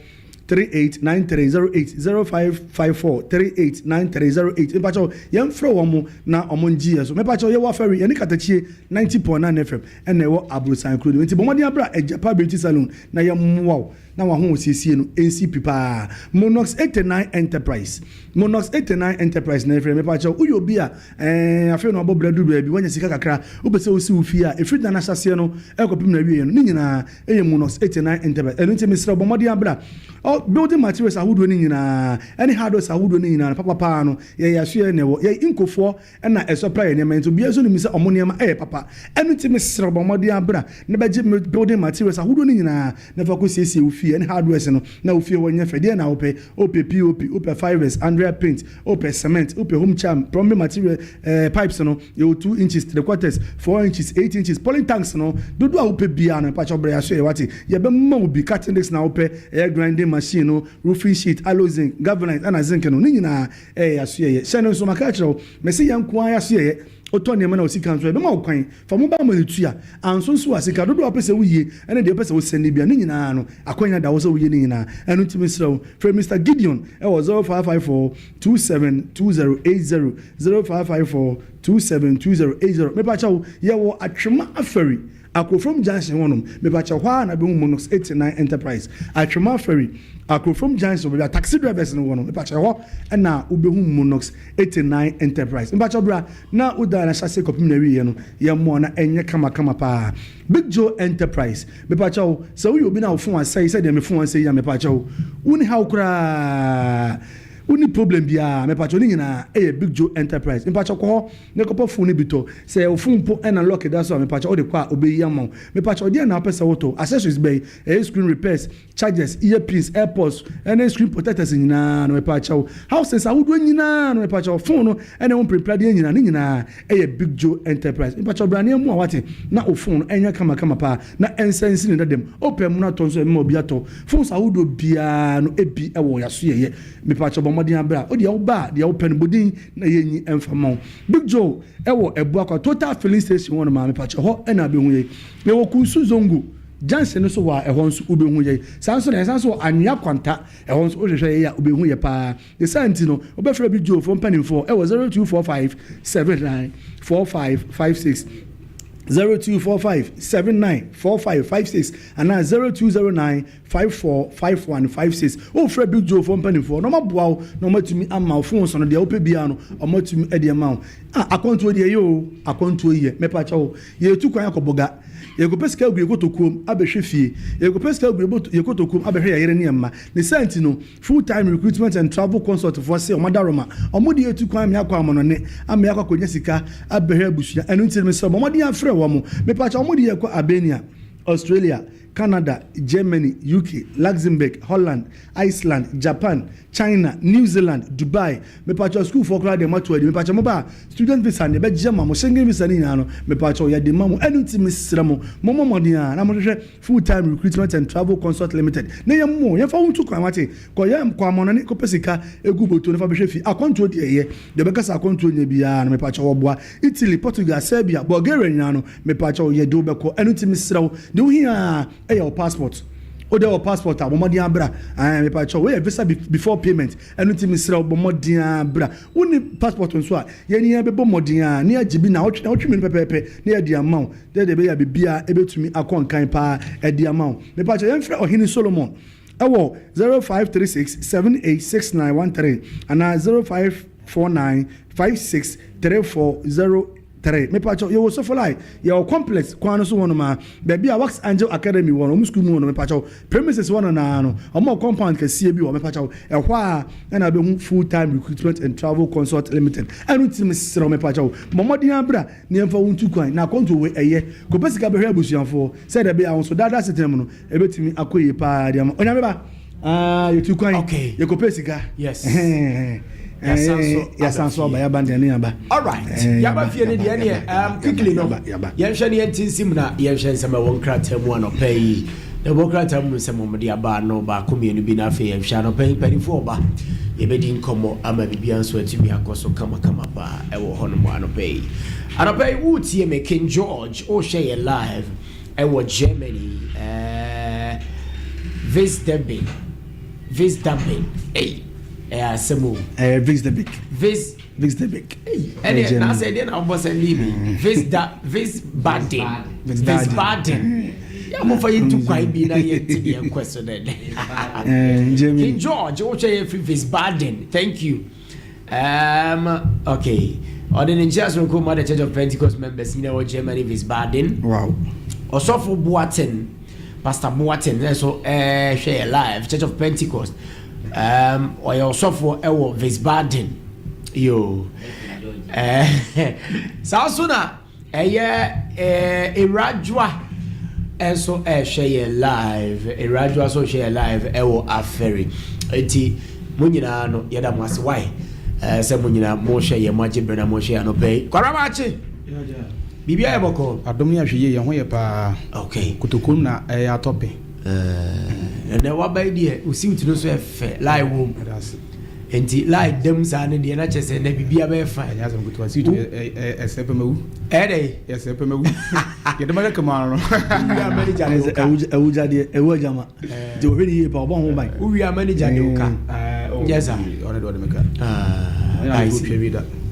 389308, 0554 389308. Mepakyɛw, yɛmfrɛ wɔn mo na ɔmo ngye yɛ so. Mepakyɛw, yɛwɔ Afɛri, yɛne Katakyie 90.9 FM ɛna ɛwɔ Aborosan kuro no. Nti bɔ mmɔden abra Agyapa Beauty Salon na yɛmmoa wo na waho siesie no nsi pi paa. Monox 89 Enterprise, Monox 89 Enterprise na ɛfrɛ. Mepakyɛw, woyɛ obi a afei na ɔbɔ brɛ duru baabi, wanya sika kakra, wopɛ sɛ wosi wo fie a, ɛfiri da no ahyɛseɛ no ɛkɔpem na awieɛ no ne nyinaa ɛyɛ Monox 89 Enterprise. Ɛno nti mesrɛ, bɔ mmɔden abra. Building materials ahodoɔ no nyinaa ɛne hardwares ahodoɔ no nyinaa no papapaa no, yɛyɛ aso yɛ na ɛwɔ yɛ nkofoɔ ɛna ɛsɔpra yɛ nneɛma. Nti obiara nso nim sɛ ɔmo nneɛma ɛyɛ papa. Ɛno nti mesrɛ, bɔ mmɔden abra na bɛgye building materials ahodoɔ no nyinaa na fa kɔ siesie wo fie ɛne hardwares no na wo fie hɔ nyɛ fɛ. Deɛ na wopɛ, wopɛ POP, wopɛ fibers, Andrea paint, wopɛ cement, wopɛ home charm, plumbing material, pipes no yɛwɔ 2 inches, 3/4, 4 inches, 8 inches, poly tanks no dodoɔ a wopɛ biara no, mpakyɛ, ɔbrɛ aso yɛ wate, yɛbɛma wo bi. Cutting disc na wopɛ, ɛyɛ grinding machine no, roofing sheet, alo zinc, galvanized ɛna zinc no ne nyinaa ɛyɛ aso yɛyɛ. Hyɛ no nso, maka kyerɛ wo, mɛsi yɛn nko ara aso yɛyɛ. Wotɔ nneɛma na wo sika nso a, yɛbɛma wo kwan. Fa mobile money tua. Anso nso a, sika dodoɔ a wopɛ sɛ woyie ne deɛ wopɛ sɛ wosɛnde biara, ne nyinaa no, akwanya da hɔ sɛ woyɛ ne nyinaa. Ɛno nti mesrɛ wo, frɛ Mister Gideon wɔ 0554 272080, 0554 272080. Mepakyɛw, yɛwɔ Atwema Afari. Akrofrom Junction hɔ nom, mepakyɛw hɔ ara na bɛhu Monox 89 Enterprise, Atwema Ferry, Akrofrom Junction, baabi a taxi drivers no wɔ no, mepakyɛw hɔ na wobɛhu Monox 89 Enterprise. Mepakyɛw bra na wo dan no ahyɛase kɔpem n'awieɛ no, yɛmmoa na ɛnyɛ kama kama paa. Big Joe Enterprise, mepakyɛw sɛ woyɛ obi na wo phone asɛe sɛdeɛ me phone asɛe yi a, mepakyɛw wonni haw koraa, wonni problem biara, mepakyɛw ne nyinaa ɛyɛ Big Joe Enterprise, mepakyɛw kɔ hɔ. Ne kɔpɔ phone no bi tɔ. Sɛ ɛyɛ wo phone mpo na lock da so a mepakyɛw wode kɔ a obeyi ama wo. Mepakyɛw deɛn na wopɛ sɛ wotɔ? Accessories bɛn? Ɛyɛ screen repairs, chargers, earpins, airpods ne screen protectors nyinaa no mepakyɛw. Housings ahodoɔ nyinaa no mepakyɛw. Phone no ne ho mprempradeɛ nyinaa ne nyinaa ɛyɛ Big Joe Enterprise. Mepakyɛw bra na yɛmmoa wo wate na wo phone no ɛnyɛ kama kama paa na ɛnsa nsi ne dada mu. Wopɛ mono atɔ nso a yɛbɛma obi atɔ. Phones ahodoɔ biara no ebi wɔ yasoɛyɛ. Mepakyɛw bɔ mmɔden abra. Wodeɛ woba a deɛ wopɛ no bɔ din na yɛnyi mfa mma wo. Big Joe wɔ Abuakwa Total filling station hɔ nom a, mepakyɛ hɔ na wobɛhu yɛn. Yɛwɔ Kunsu Zongo junction no so hɔ a, ɛhɔ nso wobɛhu yɛn. Saa nso na yɛsan nso wɔ Anwea Kwanta, ɛhɔ nso wohwehwɛ yɛn a wobɛhu yɛn paa. Ne saa nti no, wobɛfrɛ Big Joe foɔ mpanimfoɔ wɔ 0245 79 45 56, 0245 79 45 56 anaa 0209 54 51 56 Wofrɛ Big Joe foɔ mpanimfoɔ na wɔaboa wo na wɔatumi ama wo phones no deɛ wopɛ biara no wɔatumi de ama wo. Ah, akwantuo deɛ ɛyɛ o, akwantuo yɛ. Mepakyɛ wo, yɛretu kwan akɔ Boga. Yɛrekɔpɛ sika agu yɛn kotokuom abɛhwɛ fie. Yɛrekɔpɛ sika agu yɛn kotokuom abɛhwɛ yɛn yere ne yɛn mma. Ne saa nti no, Full Time Recruitment and Travel Consult foɔ se wɔn adaworoma, wɔn de yɛretu kwan ama yɛakɔ amanɔne, ama yɛakɔ akɔnya sika abɛhwɛ abusua. Ɛno nti no, mesrɛ wo, bɔ mmɔden ara frɛ wɔn. Mepakyɛ wo, wɔn de yɛrekɔ Albania, Australia, Canada, Germany, UK, Luxembourg, Holland, Iceland, Japan, China, New Zealand, Dubai, mepakyɛw sukuufoɔ koraa deɛ moato adi, mepakyɛw moba a student visa no yɛbɛgye ama mo, Schengen visa no nyinaa no mepakyɛw yɛde ma mo, ɛno nti mesrɛ mo mommɔ mmɔden ara na monhwehwɛ Full Time Recruitment and Travel Consult Limited na yɛmmoa wo, yɛmfa wo ntu kwan wate, kɔyɛ kɔ amannɔne kɔpɛ sika gu bɔtɔ no fa bɛhwɛ fie, akwantuo deɛ ɛyɛ, deɛ ɔbɛka sɛ akwantuo nyɛ biara no mepakyɛw ɔboa, Italy, Portugal, Serbia, Bulgaria nyinaa no Mepakyɛw, yɛde wo bɛkɔ. Ɛno nti mesrɛ wo, deɛ wohia ara yɛ wo passport. Wode wɔ passport a, bɔ mmɔden ara bra. Ɛɛ, mepakyɛw, wei yɛ visa before payment. Ɛno nti mesrɛ wo, bɔ mmɔden ara bra. Wonni passport nso a, yɛn nyinaa bɛbɔ mmɔden ara na yɛagye bi nnawɔtwe, nnawɔtwe mmienu pɛpɛɛpɛ na yɛde ama wo. Sɛdeɛ ɛbɛyɛ a biribiara bɛtumi akɔ nkan pa ara de ama wo. Mepakyɛw, yɛmfrɛ Ɔhene Solomon wɔ 0536 786913 anaa 0549 5634 3, Mepakyɛw, yɛwɔ Sofolai, yɛwɔ complex kwan no so hɔnom ara, baabi a Wax Angel Academy wɔ no, wɔn sukuu mu hɔ no, mepakyɛw, premises hɔ no naa no, wɔn wɔ compound kɛseɛ bi wɔ hɔ, mepakyɛw, ɛhɔ ara na wobɛhu Full Time Recruitment and Travel Consult Limited. Ɛno nti mesrɛ wo, mepakyɛw, bɔ mmɔden ara bra na yɛmfa wo ntu kwan, na akwantuo wei ɛyɛ, kɔpɛ sika bɛhwɛ abusuafoɔ, sɛdeɛ ɛbɛyɛ a wo nso daa daa asetena mu no, Ɛbɛtumi akɔ yie paa de ama Onyame ba. Ah, yɛtu kwan. Okay. Yɛkɔpɛ sika. Yes. Yɛasan so aba, yɛaba deɛ ne yɛaba. All right. Eh, yɛaba fie no deɛ neɛ um, quickly no. Yɛnhwɛ ne yɛnte nsim na yɛnhwɛ nsɛm a ɛwɔ nkrataa mu anɔpa yi. Na ɛwɔ nkrataa mu nsɛm wɔn de aba no baako mmienu bi na afei yɛnhwɛ anɔpa yi mpanimfoɔ ɔba. Yɛbɛdi nkɔmmɔ ama biribiara nso atumi akɔ so kamakama paa ɛwɔ hɔnom anɔpa yi. Anɔpa yi woretie me King George wohwɛ yɛ live. Ɛwɔ Germany ɛɛ Wiesbaden Wiesbaden ei ɛyɛ asɛm o. Ɛyɛ Wiesbaden. Wies. Wiesbaden. Ei ɛdeɛ n'asɛ ɛdeɛ na ɔbɔ sɛ ne mi Wiesda Wiesbaden Wiesbaden yɛ mo fa yɛ tu kwan bi na yɛ ti deɛ nkɔ so dɛ. Germany. King George wohwɛ yɛ firi Wiesbaden thank you. Um, okay. Ɔde ne nkyia soronko ma the Church of Pentecost members nyina wɔ Germany, Wiesbaden. Wow. Ɔsɔfo Boateng, Pastor Boateng, nso ɛhwɛ yɛ live, Church of Pentecost. Um, ɔyɛ ɔsɔfo ɛwɔ Wiesbaden. Yo. Eh, saa so na Ɛyɛ Ewuradwoa nso ɛrehwɛ yɛn live. Ewuradwoa nso rehwɛ yɛn live ɛwɔ Afɛri. Eti mo nyinaa no yɛda mo ase why sɛ mo nyinaa mo hwɛ yɛn mo agye bere na mo hwɛ yɛn anɔpa yi. Kwabra Maakye. Biribi ayɛ bɔkɔɔ. Adom ne ahwɛyie yɛn ho yɛ paa. Okay. Kotokuom na ɛyɛ atɔ pe. Ɛnɛ waba yi deɛ o suit no so ɛfɛ lie wom. Ɛda ase. Nti light dam saa no deɛ na kyerɛ sɛ na biribiara bɛyɛ fine. Ɛnyɛ asɛm ketewa si tu ɛsɛ pɛ mawu. Ɛyɛ dɛ. Ɛsɛ pɛ mawu. Yɛde ma kɛkɛ mu ano no. Wia manager de woka. Ɛwu gya deɛ ɛwu agya ma. Nti wɔhwɛ ne yie pa ɔbɔ ho ban. Wia manager de woka. Nyɛ saa. Ɔne de ɔde me ka.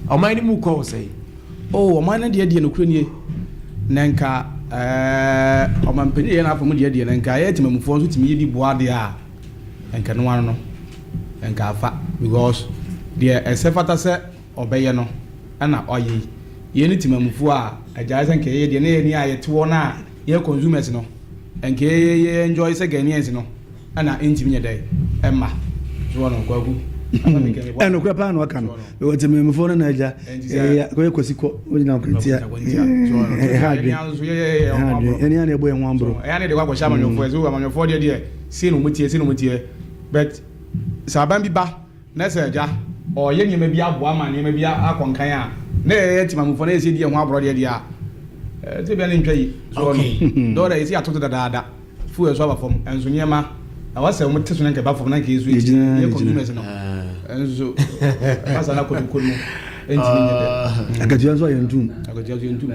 Ɔman no mu kɔ wo sɛn? Oh ɔman no deɛ deɛ nokorɛ nie na nka ɛɛ ɔmanpanin yɛ n'afa mu deɛ deɛ na nka yɛ temamufoɔ nso tumi yɛ bi boa deɛ a nka no ano no nka afa because deɛ ɛsɛ fata sɛ ɔbɛyɛ no ɛna ɔyɛ yi yɛn ne temamufoɔ a agyae sɛ nka yɛyɛ deɛ ne yɛ ni a yɛte hɔ no a yɛ consumers no nka yɛ yɛ enjoy sɛ Ghanaians no Ɛna ɛntumi nyɛ dɛn ɛmma soɔ no Kwaku Ɛnokorɛ paa na waka no because temamufoɔ no na agya kɔyɛ kwasi kɔ wogyina akwantia ɛha adwen ɛha adwen ɛne ana ɛbɔ yɛn ho amboro ɛyɛ ne de kɔ akɔhyɛ amanyɔfoɔ ɛsɛ amanyɔfoɔ deɛ deɛ sei na wɔn teɛ sei na wɔn teɛ but sɛ aban bi ba na sɛ agya ɔyɛ nneɛma bi aboa ma nneɛma bi akɔ nkan a na yɛyɛ temamufoɔ na yɛsɛ di yɛn ho aborɔ deɛ deɛ a ɛsɛ bia ne ntwa yi soɔ no dɔɔda yɛsi atoto dadaada Fuel nso aba fam nso nneɛma na wasɛ wɔn te so na nka ɛba fam na nka yɛsu akyi yɛ consumers no nso ɛba saa na kɔdukɔ no ntumi nyɛ dɛ. Akatua nso ayɛ ntum. Akatua nso yɛ ntum.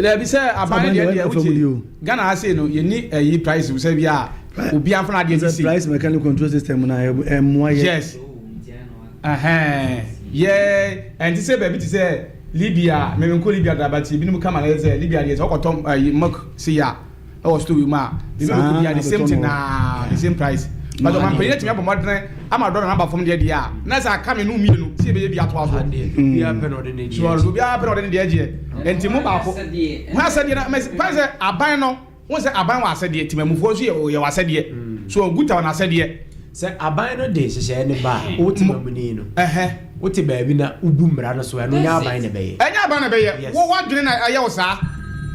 Dabi sɛ aban deɛ deɛ wotie Ghana ha sei no yɛni ɛyi price sɛ bi a obi anfa na adeɛ ti si. Price mechanic control system na ɛmoa yɛ. Yes. Ɛhɛn yɛ ɛnti sɛ baabi te sɛ Libya me menkɔ Libya da but ebinom ka ma no yɛ sɛ Libya deɛ sɛ wokɔtɔ ayi milk sei a ɛwɔ store yi mu a baabi a wobɛkɔ biara the same thing naa the same price but ɔmanpanyin atumi abɔ mmɔdene ama dɔla no aba fam deɛ deɛ a na sɛ aka me no mmienu sɛ yɛbɛyɛ bi atoa so obiara pɛ na ɔde ne deɛ so obiara pɛ na ɔde ne deɛ gyeɛ nti mo baako ho asɛdeɛ na mɛsi kwan sɛ aban no Wohu sɛ aban wɔ asɛdeɛ, temamufoɔ nso yɛ yɛ wɔ asɛdeɛ. So Guta wɔ n'asɛdeɛ. Sɛ aban no de nhyehyɛeɛ no ba a, wo temamuni no, wote baabi na wobu mmara no so a, ɛno nyɛ aban na ɛbɛyɛ. Ɛnyɛ aban na ɛbɛyɛ. Wo w'adwene na ɛyɛ wo saa.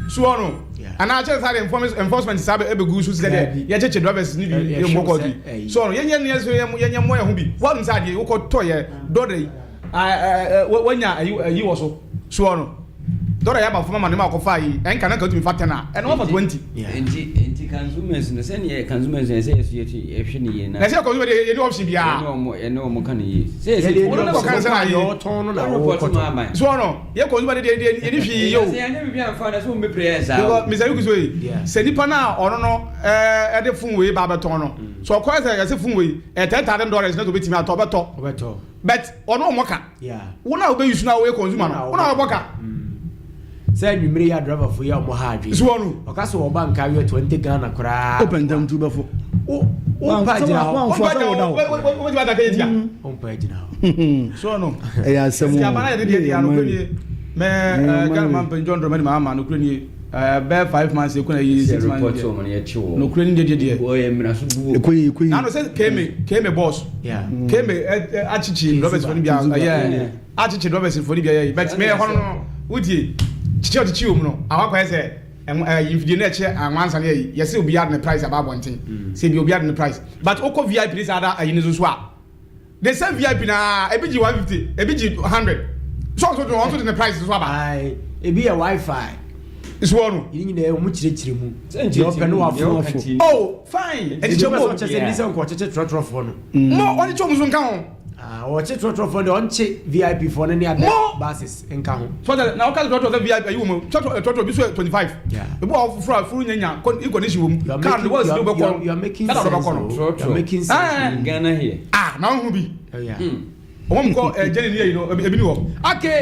So wɔn no? Anaa kyerɛ saa de enforcement saa bɛgu so sɛ deɛ yɛkyekye drivers no bi yɛ mmɔ kɔɔto yi. So wɔn no? Yɛnyɛ ne yɛn yɛnyɛ mmɔ yɛn ho bi. Woanom sɛ adeɛ wokɔtɔ yɛ dɔda yi, wanya ayi wɔ so. So wɔn no? Dɔla yɛ aba fam ama nneɛma a ɔkɔfaa yi, ɛnka na nka otumi fa ten a, ɛno wafa 20. Nti nti consumers no sɛnea consumers no ɛsɛ yɛso yɛte yɛhwɛ ne yie na. Na ɛsɛ consumer deɛ yɛni option biara. Yɛne wɔn yɛne wɔn ka ne yie. Sɛ yɛsɛ wɔn ne kɔka ne sɛ na yie. Ɔtɔn no na wɔkɔtɔ. Aban. So ɔno yɛ consumer deɛ deɛ yɛni hwee yɛ o. Sɛ yɛnyɛ biribi anfa na sɛ wɔn bɛpere yɛn saa. Because Mr. Yuki so yi sɛ nipa no a ɔno no ɛde phone wei ba abɛtɔn no so ɔkɔ sɛ yɛsɛ phone wei ɛyɛ $10,000 na sɛ obetumi atɔ ɔbɛtɔ. But ɔno ɔmɔ ka. Wo na wobɛ use na woyɛ consumer no wo na wobɔ ka. Sɛ anwummere yi adriverfo yi a wɔn ha adwene. So wɔn. Ɔka sɛ ɔba nka awiɛ 20 Ghana koraa. Wopɛ ntɛm tu bɛfo. Wo mpa gyina hɔ. Wamfo asɛ wo da hɔ. Wobɛtumi ataka yɛ tia. Wo mpa gyina hɔ. So no. Ɛyɛ asɛm o. Ɛsɛ abana yɛ de deɛ deɛ ano kure nie. Mɛ Ghana man pɛn John Dramani Mahama no kure nie. Bɛɛ 5 months ekuna yi 6 months deɛ. No kure ni deɛ deɛ. Ɛkɔ yi ɛkɔ yi. Nano sɛ keme keme boss. Keme akyekye drivers fo ni bia ɛyɛ akyekye drivers fo ni bia yɛ but me ɛhɔ no wotie kyekye ɔkyekye wɔ mu no awakɔ yɛ sɛ ɛyi mfidie no ɛkyɛ anwansa ne ɛyi yɛsɛ obi ade ne price aba abɔnten sɛ bi obi ade ne price but wokɔ VIP ne saa da ɛyi ne so so a The same VIP na ebi gye 150, ebi gye 100. So ɔnso de ɔnso de ne price so aba. Ayi, ebi yɛ wifi. So ɔno. Yìí nyinaa wɔn kyerɛkyerɛ mu. Deɛ ɔpɛ no wafo afo. Oh fine. Ɛdi kyɛ mo. Ɔkyɛ sɛ nisɛ nkɔ ɔkyekye trɔtrɔfoɔ no. Mo ɔne kyɛ wɔn so nka ho. Ah, ɔkye trɔtrɔfoɔ deɛ ɔnkye VIP foɔ no ne ada buses nka ho. So ɔkyɛ na ɔka trɔtrɔ sɛ VIP ayi wɔn mu trɔtrɔ trɔtrɔ bi so yɛ 25. Ebi wɔ foforɔ a furu nyanya condition wɔ mu. Car no wɔn si de bɛkɔ. You are making sense. You are making sense. Ghana here. Ah, na ɔhu bi. Wɔn mu kɔ ɛɛ jɛni ni yɛ yi no ebi ni wɔ. Okay,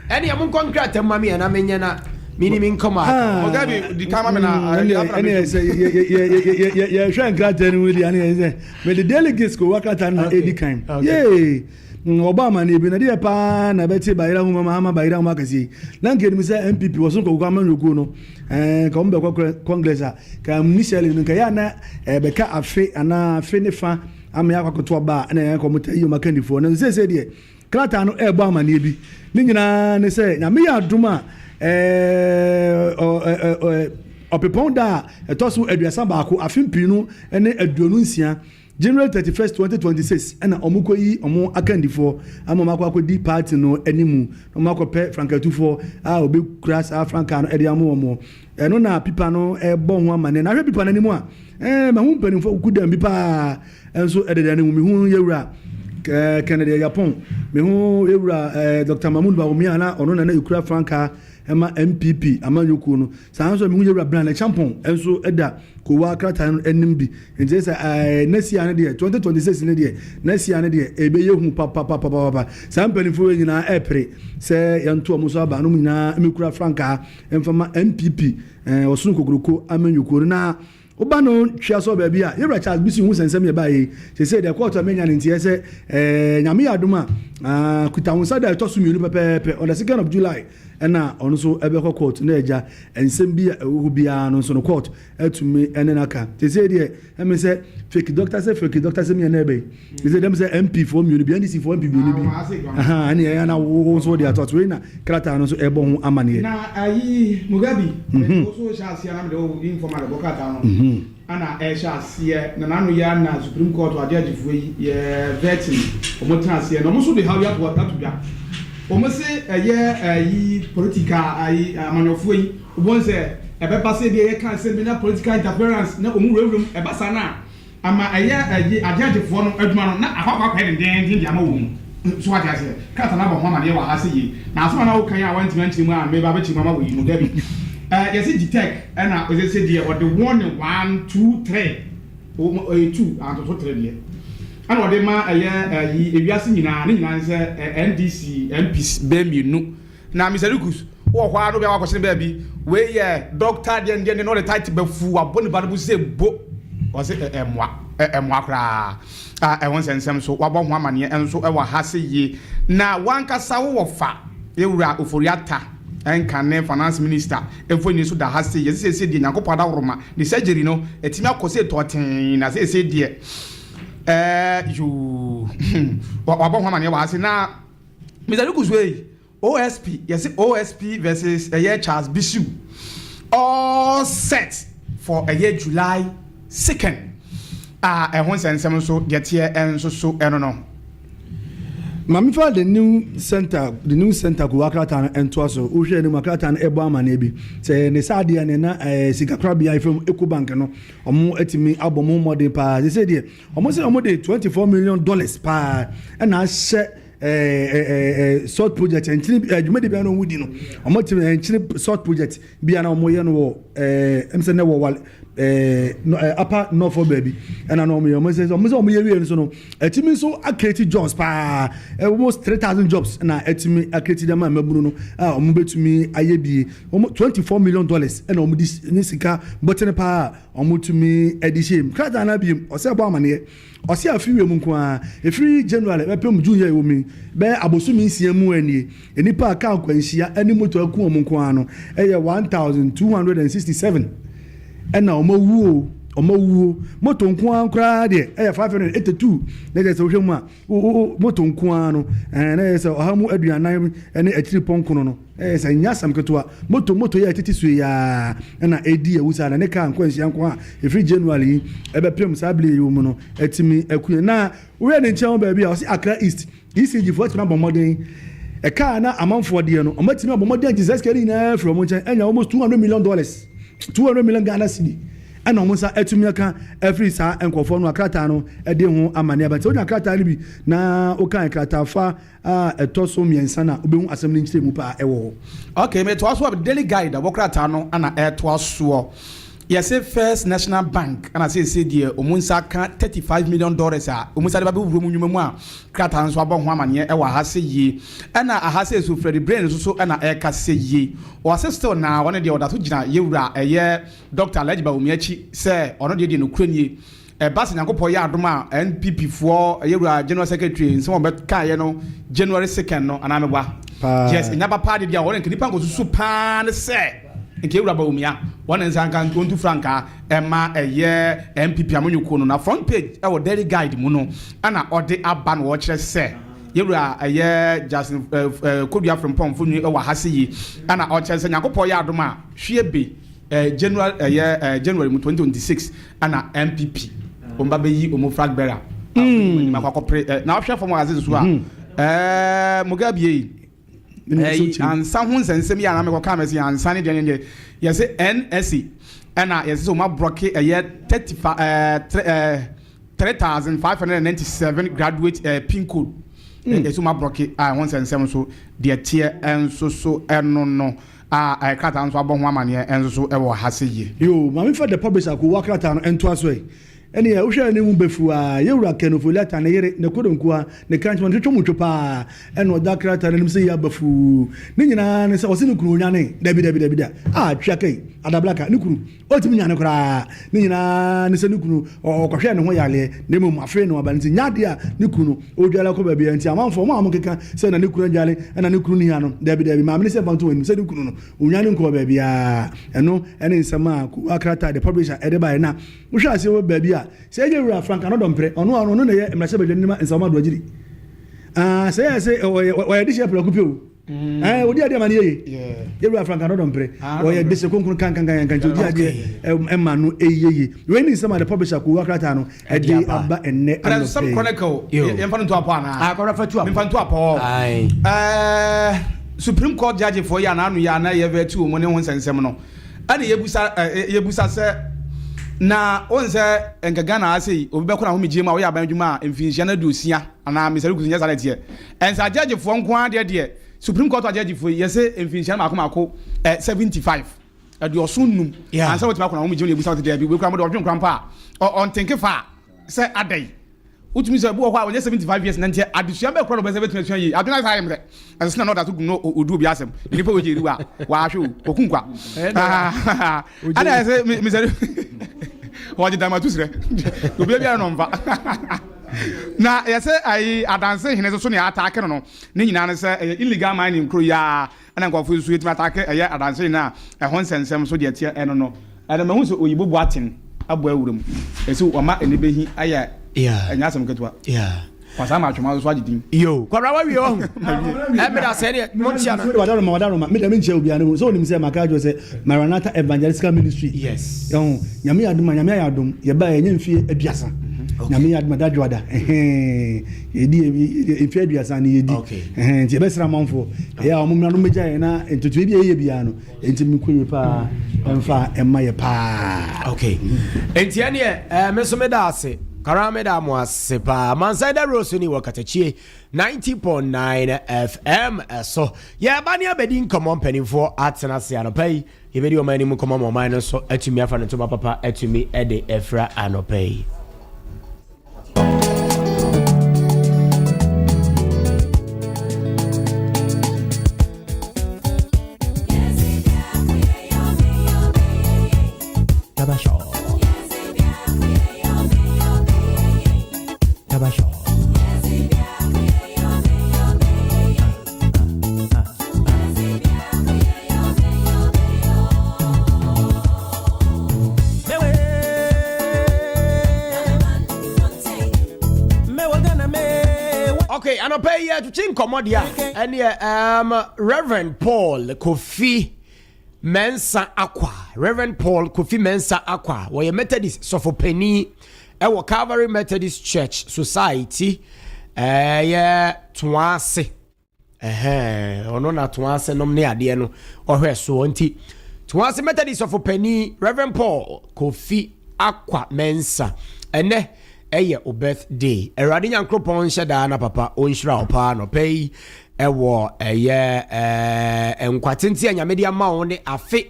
ɛni ɛmu nkɔ nkrataa mu ma mi yɛ na mi nyɛ na mi ni mi nkɔmɔ aka. Ɔgá bi di kan ma mi na. Ɛni ɛsɛ yɛ yɛ hwɛ nkrataa ni mu di ani ɛsɛ mɛ de delegates ko wa krataa na edi kan yee ɔbɔ amaneɛ bi na deɛ paa na ɛbɛte bayera ho ma ama bayera ho akɛseɛ yi na nka enim sɛ npp wɔso nkɔkɔ amanyɔkuo no ɛɛ nka wɔn bɛkɔ congress a ka initially no nka yɛ ana ɛbɛka afe anaa afe ne fa ama yɛ akɔkoto aba a ɛna yɛn kɔ wɔn ta yi wɔn akandifoɔ na seesei deɛ krataa no ɛrebɔ amaneɛ bi ne nyinaa ne sɛ nyame yɛ adom a ɛɛ ɔ ɔpepɔn da a ɛtɔ so 31 afe 2026. January 31st, 2026 ɛna wɔn kɔyi wɔn akandifoɔ ama wɔn akɔ akɔdi party no animu na wɔn akɔpɛ frankatufoɔ a wɔbɛkura saa frankaa no de ama wɔn. Ɛno na pipa no ɛbɔ ho amanneɛ. Na ahwɛ pipa no anim a, mahu mpanimfoɔ kuku dam bi paa nso ɛdeda anim. Mehu yɛwura Kennedy Agyapong, mehu yɛwura Dr. Mahmoud Bawumia na ɔno na na ɛkura frankaa ɛma NPP amanyɔkuo no. Saa nso mehu yɛwura Brian Acheampong nso ɛda kowa krataa no anim bi. Nti sɛ next year no deɛ, 2026 no deɛ, next year no deɛ ɛbɛyɛ hu papapapapapa. Saa mpanimfoɔ yi nyinaa ɛpere sɛ yɛnto ɔmo so aba no nyinaa mmɛkura frankaa mfama NPP ɔsono kokoroko amanyɔkuo no. Na woba no twia sɛ baabi a yɛwura Charles Bisi hu sɛnsɛm yɛ baa yi sese deɛ kɔɔto a menya ne nteɛ sɛ Nyame yɛ adom a kuta wo nsa da ɛtɔ so 2 pɛpɛɛpɛ, on the 2nd of July, ɛna ɔno nso ɛbɛkɔ court na agya nsɛm bi a ɛwɔ hɔ biara no nso no court ɛtumi ɛne n'aka. Sese deɛ ɛmi sɛ fake doctor, sɛ fake doctor sɛ miɛ na ɛbɛ yi sɛ dɛm sɛ MP foɔ mmienu bi, NDC foɔ MP mmienu bi, ɛne ɛyɛ na wo nso de ato ato wei na krataa no nso ɛbɔ ho amaneɛ. Na ayi Mugabe o so hyɛ aseɛ na mede wo informal bɔ krataa no ana ɛhyɛ aseɛ na n'ano yɛ ana Supreme Court agyagyefoɔ yi yɛ vetting, wɔn tena aseɛ na wɔn nso de ha yi ato dwa. Wɔn se ɛyɛ ayi political ayi amanyɔfoɔ yi wɔn sɛ ɛbɛba sɛ ebi ɛyɛ kan sɛ bi na political interference na wɔn wurawura mu ɛba saa na ama ɛyɛ ayi agyagyefoɔ no adwuma no na akɔ akɔ dendenden de ama wɔn mu so. Wate aseɛ, krataa no abɔ ho amaneɛ wɔ ha sɛ yie na asɛm a na wokan a wantumi ankyerɛ mu a meba bɛkyerɛ mu ama wɔ yi mu dabi. Yɛsɛ GTEC ɛna ɔsɛ sɛ deɛ ɔde warning one, two, three, ɛyɛ two antoto three deɛ ɛna ɔde ma ɛyɛ ɛyi ewiase nyinaa ne nyinaa sɛ NDC MPs bɛɛ mmienu. Na Mr Rikus wɔ hɔ a no bi a wakɔhyɛ ne baabi wei yɛ doctor deɛ deɛ na ɔde tight bɛfu wabɔ ne ba no bo sɛ bo ɔsɛ ɛmoa ɛmoa koraa a ɛho nsɛnsɛm so wabɔ ho amaneɛ nso ɛwɔ ha sɛ yie. Na wankasa wowɔ fa ewura Ofori-Atta ɛnka ne finance minister mfonyin so da ha sɛ yɛsɛ sɛ deɛ Nyankopɔn adaworoma ne surgery no ɛtumi akɔ sɛ tɔɔten na sɛ deɛ yoo wabɔ ho amaneɛ wɔ ha sɛ. Na Mr Rikus wei OSP, yɛsɛ OSP versus ɛyɛ Charles Bissue all set for ɛyɛ July 2nd a ɛho nsɛnsɛm nso deɛ teɛ nso so ɛno no. Maame fa The New Center kò akrataa no ntoa so. Wohwɛ anim, akrataa no ɛbɔ amaneɛ bi sɛ ne saa adeɛ ne na sikakorabea efam Ecobank no, ɔmo atumi abɔ ɔmo mmɔden paa sɛ deɛ ɔmo sɛ ɔmo de $24 million paa ɛna ahyɛ ɛɛ ɛɛ salt project nkyene dwumadi bi a na ɔmo di no. Ɔmo ti nkyene salt project bi a na ɔmo yɛ no wɔ ɛm sɛ ne wɔ wal ɛɛ Upper North baabi ɛna na ɔmo yɛ ɔmo sɛ ɔmo yɛ wie nso no, ɛtumi nso acreate jobs paa, almost 3,000 jobs na ɛtumi acreate dɛm a mmabunu no a ɔmo bɛtumi ayɛ bie. Ɔmo $24 million ɛna ɔmo di ne sika bɔtɛne paa ɔmo tumi ɛde hyɛ mu. Krataa na biem ɔsɛ ɛbɔ amaneɛ, ɔsɛ afi wiem nko ara efiri January bɛpem June yɛ ɛwɔ mu bɛyɛ abosomi 6 mu anie, nipa a kaa nkwanhyia ɛne moto aku wɔn nko ara no ɛyɛ 1,267 ɛna wɔn awuo. Wɔn awuo moto nko ara koraa deɛ ɛyɛ 582. Na kyerɛ sɛ wohwɛ mu a wo moto nko ara no na yɛ sɛ 140 ɛne akyiri pɔnkono no ɛyɛ sɛ nyɛ asɛm ketewa. Moto yɛ tete so yaa ɛna ɛdi ewu saa na ne kaa nkwanhyia nko a efiri January yi ɛbɛpem saa bere yi mu no ɛtumi ɛkuye. Na woyɛ ne nkyɛn baabi a ɔsi Accra East ECG foɔ ɛtumi abɔ mmɔden ɛkaa na amanfoɔ deɛ no, ɔmo atumi abɔ mmɔden agye sɛ sika ne nyinaa firi ɔmo nkyɛn ɛnya almost $200 million, 200 million Ghana cedi, ɛna ɔmo nsa atumi aka afiri saa nkurɔfoɔ no. Akrataa no ɛde ho amaneɛ aba. Nti wonya krataa no bi na wokan krataa fa a ɛtɔ so 3 na wobɛhu asɛm no nkyerɛ mu paa ɛwɔ hɔ. Okay, metoa so a Daily Guide a wɔkrataa no ana ɛtoa soɔ. Yɛsɛ First National Bank ana seesei deɛ ɔmo nsa ka $35 million a ɔmo nsa de ba bɛwura mu nnwuma mu a krataa nso abɔ ho amaneɛ ɛwɔ aha sɛ yie. Ɛna aha sɛ so Freddie Brain nso so ɛna ɛka sɛ yie ɔsɛ still na ɔne deɛ ɔda so gyina yɛwura ɛyɛ Dr Alhaji Bawumia akyi sɛ ɔno deɛ nokorɛ nie. Ɛba sɛ Nyankopɔn yɛ adom a NPP foɔ yɛwura general secretary nsɛm a ɔbɛkaeɛ no January 2nd no anaa meboa? Yes, ɛnya ba paa de deɛ ɔne nka nipa nkɔsusu paa ne sɛ nka yɛwura Bawumia wɔne nsa nka ɔntu frankaa ɛma ɛyɛ NPP amanyɔkuo no. Na front page ɛwɔ Daily Guide mu no ɛna ɔde aba na wɔkyerɛ sɛ yɛwura ɛyɛ Justin Kodua Frimpong mfonini ɛwɔ ha se yi ɛna ɔkyerɛ sɛ Nyankopɔn yɛ adom a hwie be January ɛyɛ January mu 2026 ɛna NPP. wɔn ba bɛyi wɔn flag bearer a wɔn anim akɔ akɔpere ɛ na ɔhwɛ fam wɔ ase nso a ɛɛ Mugabe yi ɛyi ansa ho nsɛnsɛm yi a na mekɔ kaa mɛsi ansa ne deɛ ne deɛ yɛsɛ NSA ɛna yɛsɛ sɛ wɔn aborɔke ɛyɛ 35 ɛɛ ɛɛ 3597 graduate ɛɛ pin code ɛsɛ wɔn aborɔke a ɛho nsɛnsɛm nso deɛ teɛ ɛnso so ɛno no a ɛɛ krataa nso abɔ ho amaneɛ ɛnso so ɛwɔ ha se yie. Yo, maame fa the publisher ko wa krataa no ɛntoa so ɛ. Ɛneɛ wohwɛ ne mu bɛfu a, yɛwura Ken Ofori-Atta ne yere, ne kodonkoa, ne krankyema no twetwe mu two paa ɛna ɔda krataa no anim sɛ yi aba fuu. Ne nyinaa ne sɛ ɔse ne kunu ɔnwane. Dabi dabi dabi da. Ah, twia kai, Adablaka, ne kunu, ɔntumi nyane koraa. Ne nyinaa ne sɛ ne kunu ɔkɔhwɛɛ ne ho yareɛ na mmom afei na waba no nti nyɛ adeɛ a ne kunu ɔdware akɔ baabiara nti amanfoɔ wɔn a wɔkeka sɛ na ne kunu adware ɛna ne kunu nni ha no dabi dabi maame no sɛ mfa nto wɔn anim sɛ ne kunu no ɔnwane nkɔɔ baabiara. Ɛno ne nsɛm a Kuwa krataa the publisher ɛde baeɛ na wohwɛ aseɛ wɔ baabi a sɛ ɛnyɛ wura Frank Anɔdɔmprɛ ɔno a ɔno na ɛyɛ mmarahyɛbadwani ma Nsawam Adoagyiri ah sɛ yɛ sɛ ɔyɛ dehyeɛ prɛko pɛ o. Ɛɛ odi adeɛ ma no yɛ yie. Yɛwura Frank Anɔdɔmpere. Ɔyɛ dese kronkron kankankan nti odi adeɛ ɛma no ɛyɛ yie. Wei ne nsɛm a the publisher Kowa krataa no ɛde aba ɛnnɛ anɔpa yi. Prɛsɛm Chronicle yɛmfa no nto apɔ anaa? Akɔrɔ fa tu apɔ. Memfa nto apɔ. Ɛɛ Supreme Court judge foɔ yi a n'ano yi a na yɛvɛ ti wɔn ne ho nsɛnsɛm no ɛna yɛbusa yɛbusa sɛ na wɔn sɛ nka Ghana ha sei obi bɛkɔ n'ahomegyeɛ mu a wɔyɛ aban adwuma a mfinhyia no 60 anaa Mr. Rukusu nyɛ saa na ɛteɛ. Ɛnsa agyɛgyefoɔ nko ara deɛ deɛ, Supreme Court agyɛgyefoɔ yi, yɛse mfinhyia no maako maako eh, 75, 75, ansa wɔtumi akɔ na wɔn gyina ebusa wɔte dɛbi, wei kura mo de ɔdwen kura mpo a, ɔntenke fa sɛ adɛn. Wotumi sɛ ebi wɔ hɔ a wɔnyɛ 75 years na nti adesua bɛɛ kura na ɔbɛsɛ bɛtumi asua yie. Adwene ayɛ saa ayɛ mmerɛ. Ɛsɛ sɛ na ɔda so gum no odu obi asɛm. Nipa wei gye eriwa a, wahwɛ o, oku nkwa. Ɛna ɛsɛ mesɛre wɔgye damatu serɛ. Obi biara na ɔmfa. Na yɛsɛ ayi adanse hene soso nea ataake no no ne nyinaa ne sɛ ɛyɛ illegal mining kuro yi ara ɛna nkurɔfo nso yɛtumi ataake ɛyɛ adanse hene a ɛho nsɛnsɛm so deɛ ɛteɛ ɛno no ɛno mahu sɛ oyibo boaten abɔ awura mu ɛsi wɔma ani bɛhi ayɛ ɛnyɛ asɛm ketewa kwasaa ma atwoma nso agye din. Yo, kwabra wawie ɔho. Ɛmeda sɛ deɛ monkyia no. Wadaroma wadaroma me deɛ menkyia obiara ne ho sɛ onim sɛ maka akyerɛ sɛ Maranatha Evangelistical Ministry. Yes. Ɛho nyame yɛ adom a nyame ayɛ adom yɛba yɛnyɛ mfie 30. Nyame yɛ adom a dadwoada ɛhɛn yɛdi mfie 30 ne yɛdi. Ɛhɛn nti yɛbɛsrɛ amanfoɔ ɛyɛ a wɔn mmra no mmɛgya yɛn na ntotoeɛ bi a yɛyɛ biara no nti mekɔ yie paa ɛmfa ɛma yɛ paa. Okay. Nti ɛneɛ ɛɛ me nso meda ase. Kara meda mo ase paa. Mansan da rose ni wɔ Katakyie 90.9 FM ɛso. Yɛba ne abɛdi nkɔmmɔ mpanimfoɔ atena ase anɔpa yi. Yɛbɛdi ɔman anim nkɔmmɔ ma ɔman no nso atumi afa ne ntoma papa atumi de afira anɔpa yi. Okay, anɔpa yi yɛtwetwe nkɔmmɔ deɛ a ɛneɛ um, Reverend Paul Kofi Mensah Akwa Reverend Paul Kofi Mensah Akwa wɔyɛ Methodist sɔfo panin ɛwɔ Calvary Methodist Church Society ɛyɛ Toase ɛhɛn ɔno na Toase nom ne adeɛ no ɔhwɛ soɔ nti Toase Methodist sɔfo panin Reverend Paul Kofi Akwa Mensah ɛnɛ ɛyɛ o birthday awurade nyankoropɔn nhyɛ daa na papa ɔnhyira wo paa nɔpɛ yi ɛwɔ ɛyɛ ɛɛ nkwa tenten a nyame de ama wo ne afe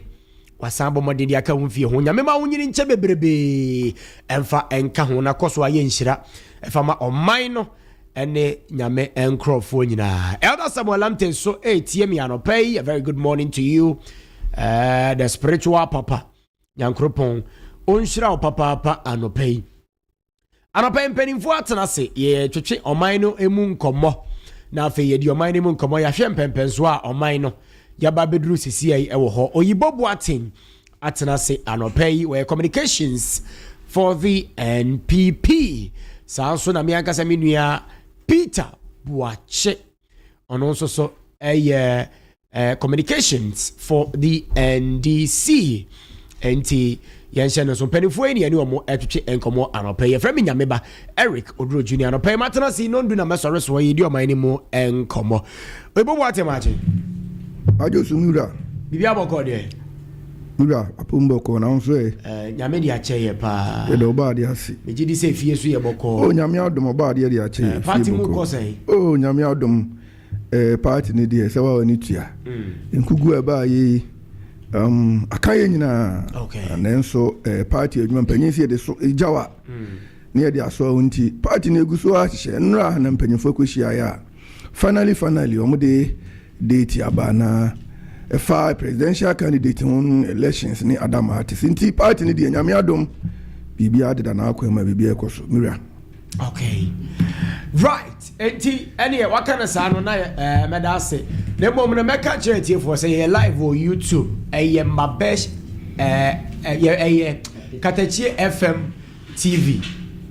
wasan bɔ mmɔden de aka wo mfie ho nyame ma wo nyini nkyɛ bebrebee ɛmfa ɛnka ho na kɔ so ayɛ nhyira ɛfa ma ɔman no ɛne nyame nkurɔfoɔ nyinaa. Elder Samuel Lamte nso ɛretie me anɔpa yi. A very good morning to you, the spiritual papa. Nyankoropɔn ɔnhyira wo papaapa anɔpa yi. Anɔpa yi mpanimfoɔ atena ase yɛtwetwe ɔman no mu nkɔmmɔ na afei yɛdi ɔman no mu nkɔmmɔ yɛahwɛ mpɛmpɛnsoɔ a ɔman no yɛaba bɛduru sisia yi ɛwɔ hɔ. Oyibo Boateng atena ase anɔpa yi wɔyɛ communications for the NPP. Saa nso na me ankasa me nua Peter Boakye ɔno nso so ɛyɛ communications for the NDC. Nti Yɛnhyɛ no nso, mpanimfoɔ yi ne yɛne wɔn ɛtwetwe nkɔmmɔ anɔpa yi. Yɛfrɛ me Nyameba Eric Oduro Junior. Anɔpa yi matena ase nondu na mɛsɔre soɔ yɛdi ɔman no mu nkɔmmɔ. Oyibo Boateng Maakye. Adwo so me wura. Biribi abɔkɔ deɛ. Me wura apom bɔkɔ na wo nso ɛ. Eh, Nyame de akyɛ yɛ paa. Yɛda ɔba adeɛ ase. Megye di sɛ fie so yɛ bɔkɔɔ. Oh Nyame adom ɔba adeɛ de akyɛ yɛ. Eh, party mu kɔ sɛn? Oh Nyame adom eh, party ne deɛ sɛ wa w'ani tua. Nkugu a ɛbaa yɛ yi um, aka yɛ nyinaa. Okay. Nanso eh, party adwuma mpanyin sɛ yɛde so gyaw a ne yɛde asoa wo nti party no egu so ahyehyɛ nnora na mpanyinfoɔ akɔhyia yɛ a finally finally wɔn de date aba na ɛfa presidential candidate ho elections ne adam artist nti party no deɛ Nyame adom biribiara deda n'akwan mu a biribiara ɛkɔ so mewura. Okay, right, enti ɛneɛ waka no saa no na ɛɛ mɛda ase na mmom no mɛka kyerɛ atiefoɔ sɛ yɛyɛ live wɔ YouTube, ɛyɛ Mabesh, ɛɛ ɛyɛ ɛyɛ Katakyie FM TV.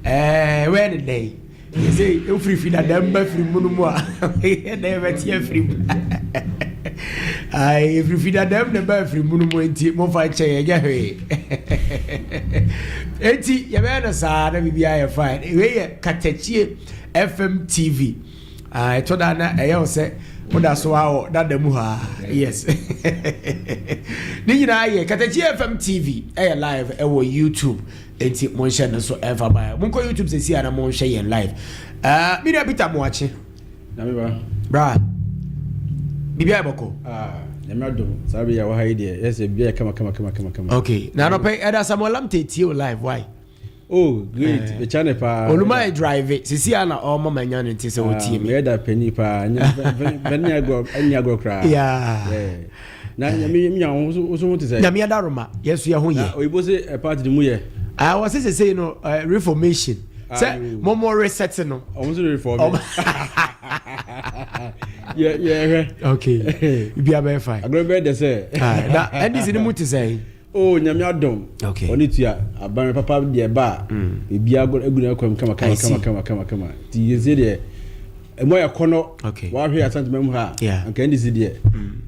Ɛɛ wɛyɛ ne dɛn yɛsɛ ofirifi dada mba firi mu no mu a ɛdɛ yɛbɛte afiri mu ayi efirifi dada mu na ɛba afiri mu no mu, enti momfa nkyɛn yɛnyɛ hwee, enti yɛbɛyɛ no saa na biribiara yɛ fine. Wei yɛ Katakyie FM TV. Ɛtɔ da na ɛyɛ wo sɛ woda so a wɔ dada mu hɔ a, yes, ne nyinaa yɛ Katakyie FM TV, ɛyɛ live ɛwɔ YouTube, enti monhyɛ no so ɛmfa ma monkɔ YouTube sɛsi a na monhwɛ yɛn live. Me nua Peter Moakye. Nyame ba. Bra, biribi ayɛ bɔkɔ. Ah, Nyame adom saa bi yɛ wɔ ha yi deɛ yɛsɛ biribi ayɛ kama kama kama kama kama. Okay, na anɔpɛ ɛda Samuel Lamte tie o live why. Oh great, eh, mekyia ne paa. Oluma yɛ drive sisi a na ɔma ma nya ne nti sɛ ɔtie mi. Meyɛ da panyin paa, bɛni agorɔ ɛni agorɔ koraa. Yeah. Na Nyame nya wo so ho te sɛ. Nyame adaroma yɛ so yɛ ho yɛ. Oyibo se party ne mu yɛ. Ah, wɔ se sese no reformation. Sɛ mo mo reset no. Ɔmo so reform. Yɛ yɛ hwɛ. Okay. Ibi abɛyɛ fine. Agorɔ bɛyɛ dɛ sɛ. Na NDC ne mu te sɛ. Oh Nyame adom. Okay. Ɔne tua aban papa deɛ ba a. Ebi agor egu na kwam kama kama kama kama kama kama. Ti yɛnsie deɛ ɛmu ayɛ kɔnɔ. Okay. Wahwɛ Asante mu ha. Yeah. Anka NDC deɛ.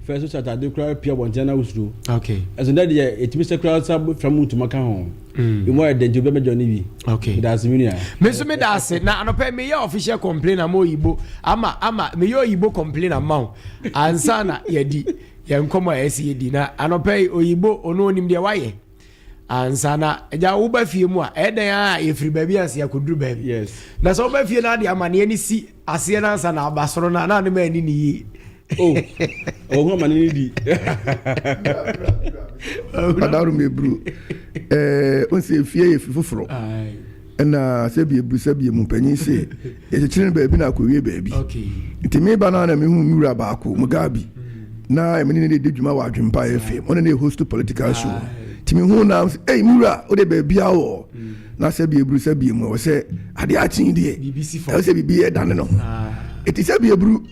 Fɛ so atade koraa pia abɔnten na wosuro. Okay. Ɛso dɛ deɛ etumi sɛ koraa sa fam ntoma ka ho. Emu ayɛ dɛ nti obi abɛjɔ ne bi. Okay. Meda ase me nua. Me nso meda ase na anɔpɛ meyɛ official complain ama oyibo ama ama meyɛ oyibo complain ama wo ansa na yɛdi yɛn nkɔmɔ a ɛsɛ yɛdi na anɔpɛ yi oyibo ɔno onim deɛ wayɛ ansa na agya woba fie mu a ɛyɛ dɛn a yɛfiri baabi ansa yɛakɔduru baabi. Yes. Na sɛ woba fie no ade amaneɛ no si aseɛ no ansa na aba soro no a na ne ma ani ne yie. Oh, ɔho amane no di. Adaro meburu. Eh, onse efie yɛ fi foforɔ. Ɛna sɛbi eburu sɛbi emu panyin se yɛkyekyere no baabi na akɔwie baabi. Nti meba no na mehu me wura baako Mugabe na ɛmene ne de di dwuma wɔ Adwempa FM, ɔne ne host political show. Nti mehu na sɛ ei me wura wode baabi awɔ na sɛbi eburu sɛbi emu ɛwɔ sɛ adeɛ akyen deɛ ɛwɔ sɛ biribi yɛ dane no ho. Ɛti sɛbi eburu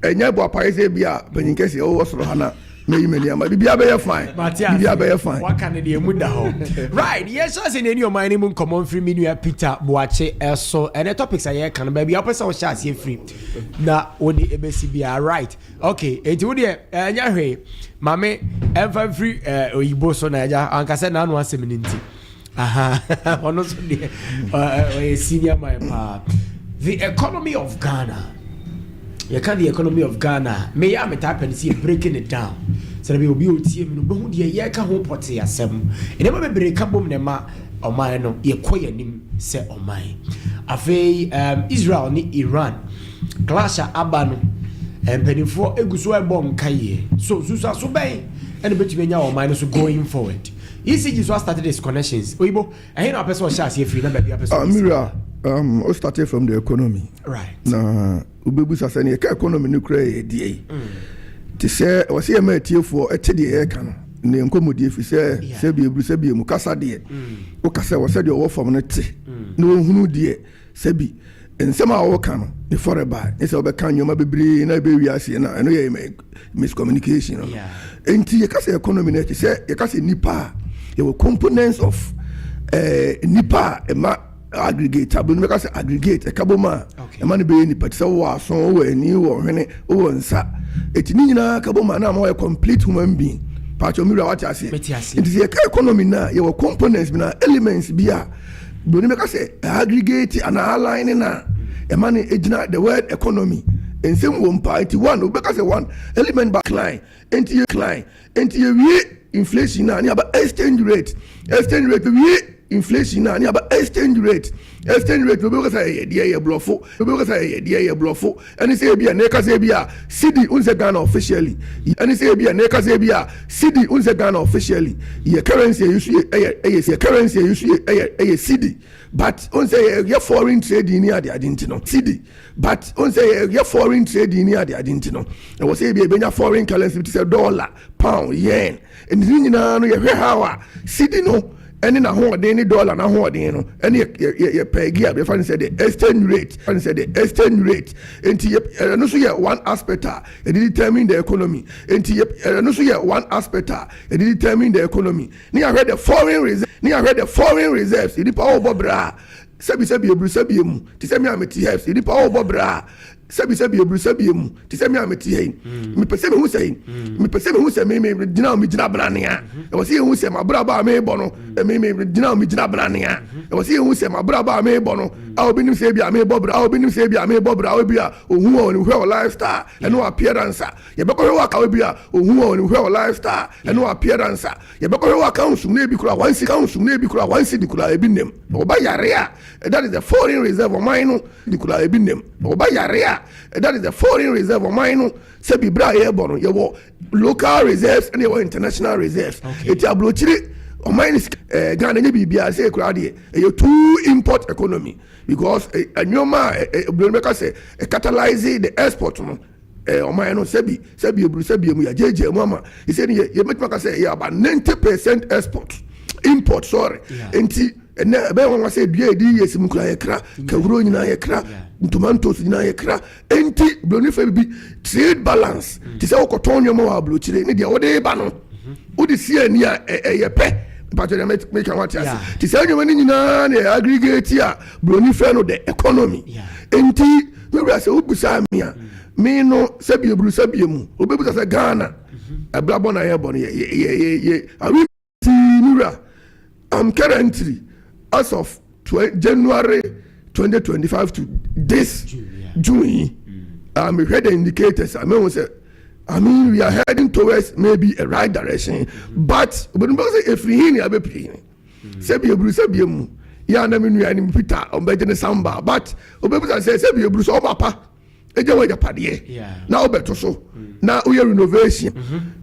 ɛnyɛ bɔ apae sɛ bi a panyin kɛseɛ wowɔ soro ha na mɛyi m'ani ama biribiara bɛyɛ fine, biribiara bɛyɛ fine. Waka ne deɛ mu da hɔ. Right, yɛhyɛ ase ne ɛne ɔman no mu nkɔmmɔ mfiri me nua Peter Boakye ɛso. Ɛnɛ topics a yɛreka no baabi a wopɛ sɛ wohyɛ aseɛ firi na wode ɛbɛsi biara. Right, okay, enti wo deɛ ɛnyɛ hwee mame ɛmfa mfiri oyibo so na agya anka sɛ n'ano asɛm no nti. Ɔno nso deɛ ɔyɛ senior man paa. The economy of Ghana, yɛka the economy of Ghana, meyɛ a metaa pɛ no sɛ yɛ breaking it down sɛdeɛ bɛyɛ obi a ɔtie mi no bɛhu deɛ yɛreka ho pɔtee asɛm. Nneɛma bebree ka bom na ɛma ɔman no yɛkɔ yɛn anim sɛ ɔman. Afei Israel ne Iran clash a aba no, mpanimfoɔ egu so ɛbɔ nkaeɛ so nsusuaso bɛn ɛna bɛtumi anya ɔman no so going forward. ECG so started its connections. Oyibo, ɛhe na wapɛ sɛ ɔhyɛ aseɛ firi na baabi apɛ sɛ ɔbɛsi? Mira, o started from the economy. Right. Na wobɛbusa sɛ ne yɛka economy no kura yɛ deɛ yi. Te sɛ wɔ sɛ yɛma atiefoɔ ɛte deɛ yɛka no ne nkɔmmɔdie fi sɛ sɛ bi eburu sɛ bi emu kasa deɛ. Wokasa wɔ sɛ deɛ ɔwɔ fam no te na ɔhunu deɛ sɛbi nsɛm a wɔka no ne fɔre ba ne sɛ wɔbɛka nneɛma bebree na ɛbɛ wiase na ɛno yɛ miscommunication no. Nti yɛka sɛ economy no ɛte sɛ yɛka sɛ nipa a yɛwɔ components of nipa a ɛma aggregate aburo no bɛka sɛ aggregate ɛka bom a ɛma no bɛyɛ nipa te sɛ wowɔ aso, wowɔ ani, wowɔ hwene, wowɔ nsa, ɛti ne nyinaa ka bom a na ama wɔyɛ complete human being. Paatwa mi wura, wate aseɛ? Mete aseɛ. Nti sɛ yɛka economy no a, yɛwɔ components bi na elements bi a broni bɛka sɛ aggregate anaa align no a ɛma no gyina the word economy. Nsɛm wɔ mpa. Nti one, wobɛka sɛ one element ba cline, nti yɛ cline, nti yɛwie inflation a, ne aba exchange rate. Exchange rate, wie inflation a, ne aba exchange rate. Exchange rate, obi bɛka sɛ ɛyɛ deɛ yɛ borɔfo, obi bɛka sɛ ɛyɛ deɛ yɛ borɔfo. Ɛne sɛ ebi a ne ka sɛ ebi a cedi n sɛ Ghana officially, ɛne sɛ ebi a ne ka sɛ ebi a cedi n sɛ Ghana officially yɛ currency a yɛsu yɛ ɛyɛ yɛ currency a yɛsu yɛ ɛyɛ cedi, but n sɛ yɛ foreign trading ni ade ade nti no cedi, but n sɛ yɛ foreign trading ni ade ade nti no, ɛwɔ sɛ ebi ebenya foreign currency ti sɛ dollar, pound, yen. Ɛne ne nyinaa no, yɛhwɛ how a cedi no ɛne n'ahoɔden ne dollar n'ahoɔden no ɛne yɛ peg a yɛfa no sɛ the exchange rate, fa no sɛ the exchange rate. Nti yɛ ɛno nso yɛ one aspect a yɛde determine the economy. Nti yɛ ɛno nso yɛ one aspect a yɛde determine the economy. Ne yɛahwɛ the foreign reserve, ne yɛahwɛ the foreign reserves. Nipa a wɔbɔ bra, sɛbi sɛbi, eburu sɛbi emu te sɛ mi a mi ti herbs. Nipa a wɔbɔ bra, sɛbi sɛbi, eburu sɛbi emu te sɛ mi a mi ti hɛ yi, mepɛ sɛ mi hu sɛ yi, mepɛ sɛ mi hu sɛ mi mi gyina mi gyina branea. Ɛwɔ sɛ yɛn hu sɛ ma braba a mi bɔ no, mi mi gyina mi gyina branea. Ɛwɔ sɛ yɛn hu sɛ ma braba a mi bɔ no a, obi nim sɛ ebi a mi bɔ bra, a obi nim sɛ ebi a mi bɔ bra, obi a ohun wɔ ne hwɛ wɔ lifestyle ɛne appearance a yɛbɛkɔ hwɛ wɔ aka, obi a ohun wɔ ne hwɛ wɔ lifestyle ɛne appearance a yɛbɛkɔ hwɛ wɔ account na ebi kura 1 cedi, account na ebi kura 1 cedi kura ebi nem ɔba yare a, that is the foreign reserve. Ɔman no de kura ebi nem ɔba yare a, that is the foreign reserve. Ɔman no, sɛbi, bere a yɛrebɔ no, yɛwɔ local reserves ɛna yɛwɔ international reserves. Eti aburokyire ɔman no Ghana nye biribiara sɛ ekura deɛ ɛyɛ too import economy because nneɛma a ɛ oburoni bɛka sɛ catalyze the export no, ɔman no, sɛbi sɛbi, eburu sɛbi emu, yɛgyegye mu ama ɛsɛ ni yɛ yɛmɛtuma ka sɛ yɛ about 90% export, import, sorry. Nti ɛnɛ ɛbɛyɛ wɔn sɛ dua edi yɛ esi mu kura yɛ kra kawuro nyinaa yɛ kra, tomatoes nyinaa yɛ kra. Nti buroni fɛ bibi trade balance te sɛ wokɔtɔn nneɛma wɔ aburokyire ne deɛ wɔde ba no wode si ani a ɛyɛ pɛ mpatwa deɛ meka wate ase. Te sɛ nneɛma no nyinaa na yɛ aggregate a buroni fɛ no the economy. Nti mewura, sɛ wobusaa me a, me no, sɛbi eburu sɛbi emu, obɛbusa sɛ Ghana ɛbrabɔ na yɛbɔ no yɛ yɛ yɛ yɛ awi ti. Mewura, I'm currently, as of January 2025 to this June, yeah. June yi, mehwɛ the indicators a, mehu sɛ, I mean, we are heading towards maybe a right direction, but obìnrin bá sɛ efiri hin ni abɛpie hin, sɛbi eburu sɛbi emu yɛ anam nua ni Peter ɔbɛgye ne samba, but obɛbusa sɛ sɛbi eburu sɛ ɔba pa egye wɔ agyapadeɛ na ɔbɛto so na oyɛ renovation,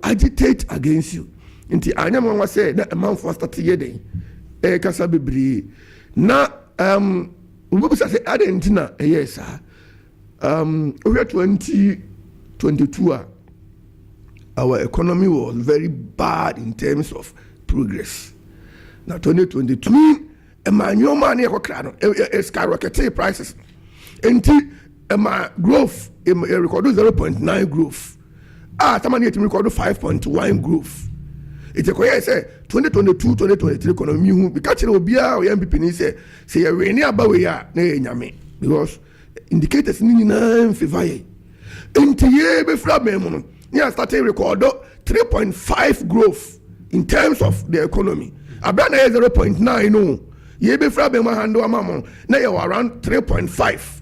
agitate against you. Nti anya mu nwa sɛ na ɛmanfoɔ start yɛ den ɛɛkasa bebree na obɛbusa sɛ adan nti na ɛyɛ saa. Ohwɛ 2022 a, our economy was very bad in terms of progress. Na 2022 ɛma nneɛma a ne yɛkɔkra no ɛ skyrocketing prices, nti ɛma growth ɛma yɛ record 0.9 growth a, tama ne yɛtumi record 5.1 growth. Ètò ɛkɔyɛ sɛ 2022 2023 economy hu bi ka kyerɛ obiara a ɔyɛ NPP ni sɛ yɛwee ne aba wei a, na yɛ nyame, because indicators ni nyinaa nfavour yɛ. Nti yɛ bɛfiri abɛn mu no, ne yɛ start record 3.5 growth in terms of the economy. Abira na yɛ 0.9 no, yɛ bɛfiri abɛn mu ahando ama mo na yɛ wɔ around 3.5.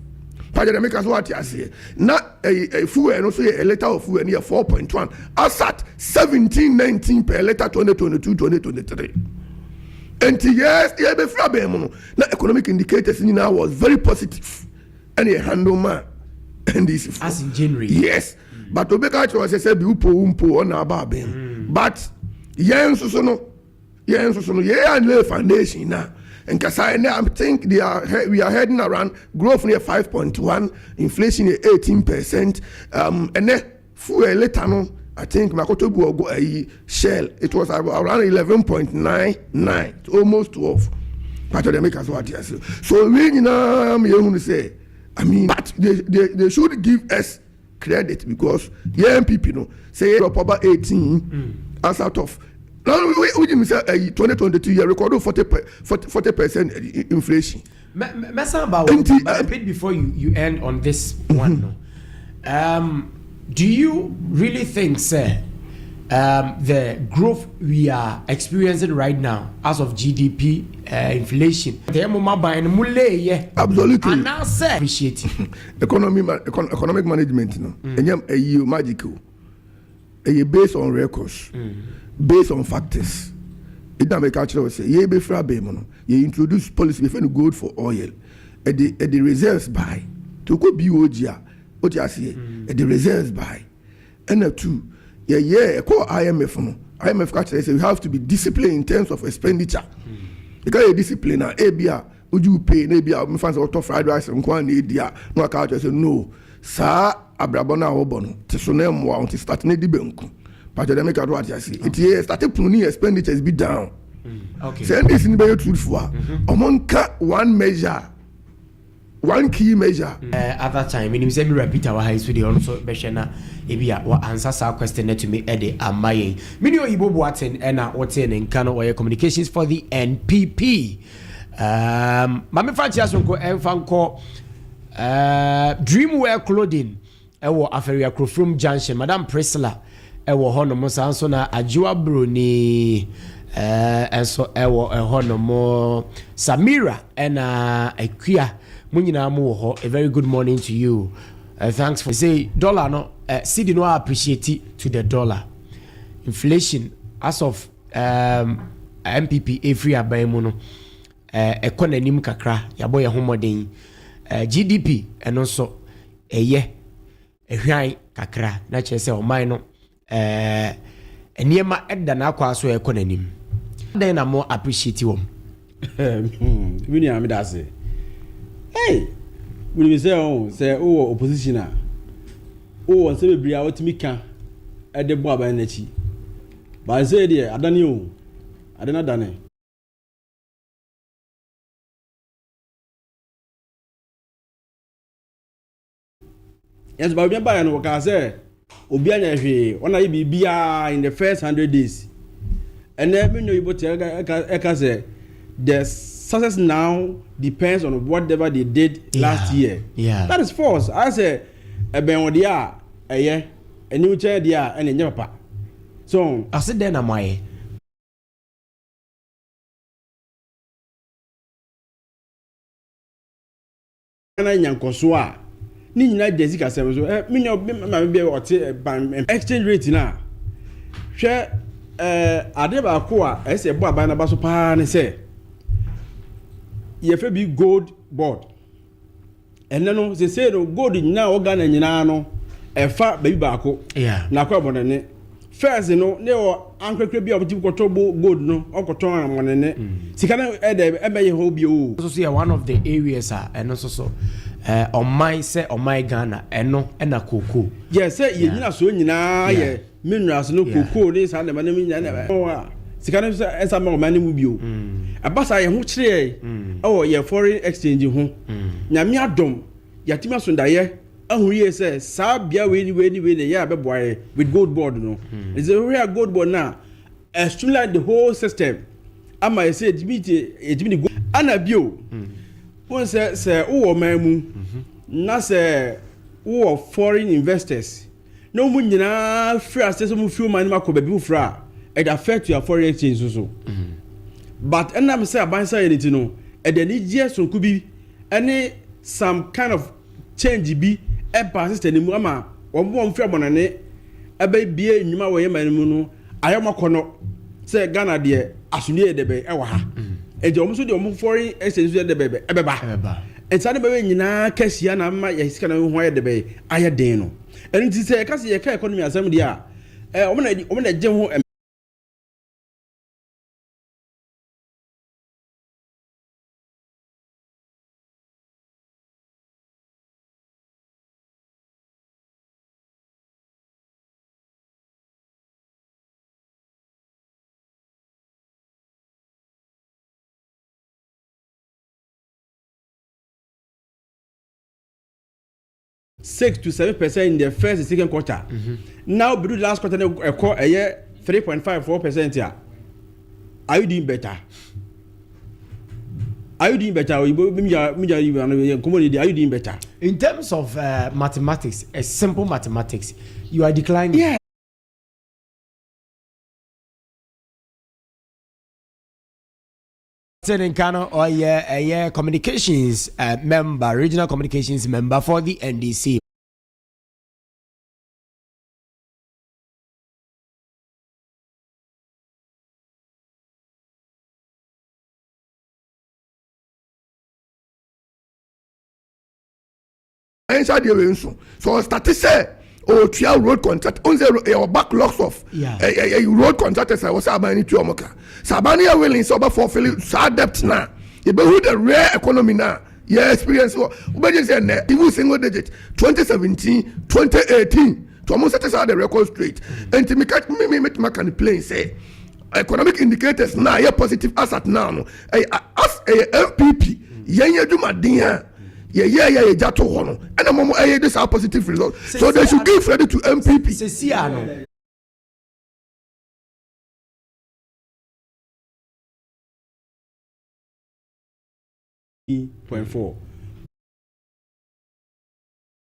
Pàjẹ́ dɛm ka so wate aseɛ na ɛyi ɛyi fuel no so yɛ a litre of fuel no yɛ 4.1 as at 17.19 per litre 2022 2023. Nti yɛ bɛfiri abɛn mu no, na economic indicators nyinaa was very positive, ɛna yɛ handle ma NDC fo. As in January. Yes, but obi ka kyerɛ sɛ bi upo mpo ɔna aba abɛn mu, but yɛn nso so no, yɛn nso so no, yɛn anlay foundation na nkasa ɛnɛ, I think they are we are heading around growth no yɛ 5.1, inflation yɛ 18%. Ɛnɛ fuel litre no, I think makoto bu ɔgɔ ɛyi Shell, it was around 11.99, almost 12. Pàtó deɛ meka so ate ase so, wei nyinaa mi yɛn hu sɛ, I mean, but they should give us credit because yɛn NPP no sɛ yɛ drop about 18 as out of na we we sɛ ɛyi 2022 yɛ record 40% inflation. Mɛsan ba wo, but a bit before you end on this one no, do you really think sɛ The growth we are experiencing right now as of GDP, inflation. Tɛ mo ma ban no mo leyɛ. Absolutely. Anaasɛ appreciate. Economic management no, ɛnyɛ ɛyi o, magic o. Ɛyɛ based on records, based on factors. Ɛdi na mɛka kyerɛ wo sɛ yɛ bɛfiri abɛn mu no, yɛ introduce policy bɛfɛ no gold for oil. Ɛde reserves buy to kɔ BOG a o ti aseɛ, ɛde reserves buy. Ɛna two, yɛyɛ ɛkɔ IMF no, IMF ka kyerɛ sɛ we have to be disciplined in terms of expenditure. Ɛka yɛ discipline a, ebi a ojú pay na ebi a mefa sɛ ɔtɔ fried rice nko a na edi a, na waka kyerɛ sɛ no, saa abrabɔ no a wɔbɔ no te so na ɛmmoa wɔn ti start na edi banku pàtó dɛm ɛka do ate ase. Eti yɛ start pruning expenditures bi down. Sɛ NDC ni bɛyɛ truthful a, ɔmo nka one measure, one key measure. Other time menim sɛ mewura Peter wɔ ha yi so deɛ, ɔno nso bɛhwɛ na ebi a wɔ ansa saa question no atumi de ama yɛn. Mene Oyibo Boaten ɛna wotee ne nka no, ɔyɛ communications for the NPP. Ma mefa nkyea so nkɔ ɛmfa nkɔ Dreamwear Clothing ɛwɔ Afɛria Kurofrom Junction, Madam Priscilla ɛwɔ hɔnom. Saa nso na Adwoa Broni ɛnso ɛwɔ ɛhɔnom, Samira ɛna Akua, mo nyinaa mo wɔ hɔ. A very good morning to you. Thanks for say dollar no, cedi no appreciate to the dollar. Inflation as of NPP efiri aban mu no, ɛkɔ n'anim kakra. Yɛabɔ yɛn ho mmɔden. GDP ɛno nso ɛyɛ ɛhwan kakra na kyerɛ sɛ ɔman no nneɛma ɛda n'akɔ so ɛkɔ n'anim. Dɛn na mo appreciate wɔm? Mi nua, mi da ase. Hey, wuli sɛ ɔn sɛ wowɔ opposition a, wowɔ nsɛm bebree a wɔtumi ka ɛde bɔ aban n'akyi baase deɛ adane o, ade no adane. Yɛn nso baabi baayɛ no, wɔkaa sɛ obi anya hwee, wɔn ayɛ biribiara in the first 100 days. Ɛnɛ mi nua yibo te ɛka sɛ the success now depends on whatever they did last year. That is false. Ayɛ sɛ ɛbɛn wɔ deɛ a ɛyɛ ɛniw kyɛn deɛ a ɛna ɛnyɛ papa so. Ase dɛn na mo ayɛ? Na nya nkɔso a ne nyinaa gya sika sɛm so. Ɛ mi nya mi maame bi a ɔte ban exchange rate na hwɛ. Adeɛ baako a ɛsɛ ɛbɔ aban n'aba so paa ne sɛ yɛfrɛ bi gold board. Ɛnɛ no sese no, gold nyinaa wɔ Ghana nyinaa no, ɛfa baabi baako na akɔ ɛbɔnene. First no, ne wɔ ankorakora bi a wɔte kɔtɔ bo gold no, ɔkɔtɔn amɔnene, sika no ɛdɛ ɛbɛyɛ hɔ bio o. Nso so yɛ one of the areas a ɛno nso so ɔman sɛ ɔman Ghana ɛno ɛna kookoo. Yɛ sɛ yɛn nyina so nyinaa yɛ minerals no, kookoo ne saa nneɛma no nyinaa na ɛwɔ a sika no sɛ ɛnsa ma ɔman no mu bio. Ɛba saa, yɛn ho kyerɛ ɛwɔ yɛ foreign exchange ho. Nyame adom, yɛatumi asondaeɛ ahu yie sɛ saa bea wei ni wei ni wei na ɛyɛ a bɛboa yɛ with gold board no. Ɛsɛ wohwɛ a, gold board no a streamline the whole system ama yɛ sɛ yɛtumi te yɛtumi de gold ana bio. Wɔn sɛ wowɔ ɔman mu na sɛ wowɔ foreign investors na wɔn nyinaa firi ase sɛ wɔn firi ɔman no mu akɔ baabi foforɔ a, ɛde affect your foreign exchange so so. But ɛnam sɛ aban sa yɛ ne ti no, ɛde anigyeɛ sonko bi ɛne some kind of change bi ɛba system no mu ama wɔn firi abɔnane ɛbɛbie nnwuma wɔ yɛn man no mu no, ayɛ wɔn akɔnɔ sɛ Ghana deɛ asomdue yɛ dɛbɛ ɛwɔ ha, nti wɔn nso deɛ wɔn foreign exchange nso yɛ dɛbɛ ɛbɛba. Ɛbɛba. Nsa ne bɛbɛ nyinaa kɛseɛ na ama yɛ sika na ho ayɛ dɛbɛ ayɛ den no. Ɛno nti sɛ yɛka sɛ yɛka economy asɛm deɛ a, wɔn na ɛgye ho. 6 to 7% in the first and second quarter. Now bedu the last quarter no, ɛkɔ ɛyɛ 3.54% a, are you doing better? Are you doing better? Oyibo mi ja yi nkɔmɔ ni di, are you doing better? In terms of mathematics, a simple mathematics, you are declining. Yeah. Te ne nka no ɔyɛ ɛyɛ communications uh, member regional communications member for the NDC. Ɛnhyɛ adeɛ wei nso sɛ ɔstate sɛ ɔtua road contract ɔn sɛ ɛwɔ backlogs of ɛyɛ road contractors a ɛwɔ sɛ aban no tua wɔn ka sɛ aban no yɛ willing sɛ ɔbɛ fulfill saa debt na yɛbɛhu the rare economy na yɛ experience wɔ wobɛgye sɛ nnɛ even single digit 2017 2018 to ɔmo sɛte saa the record straight nti meka me me metuma ka ne plain sɛ economic indicators na yɛ positive as at now no ɛyɛ as ɛyɛ npp yɛn yɛ adwumaden a yɛyɛ yɛ yɛgya to hɔ no ɛna mɔmɔ ɛyɛ de saa positive result so they should give credit to npp. Sisi ano. Point 4.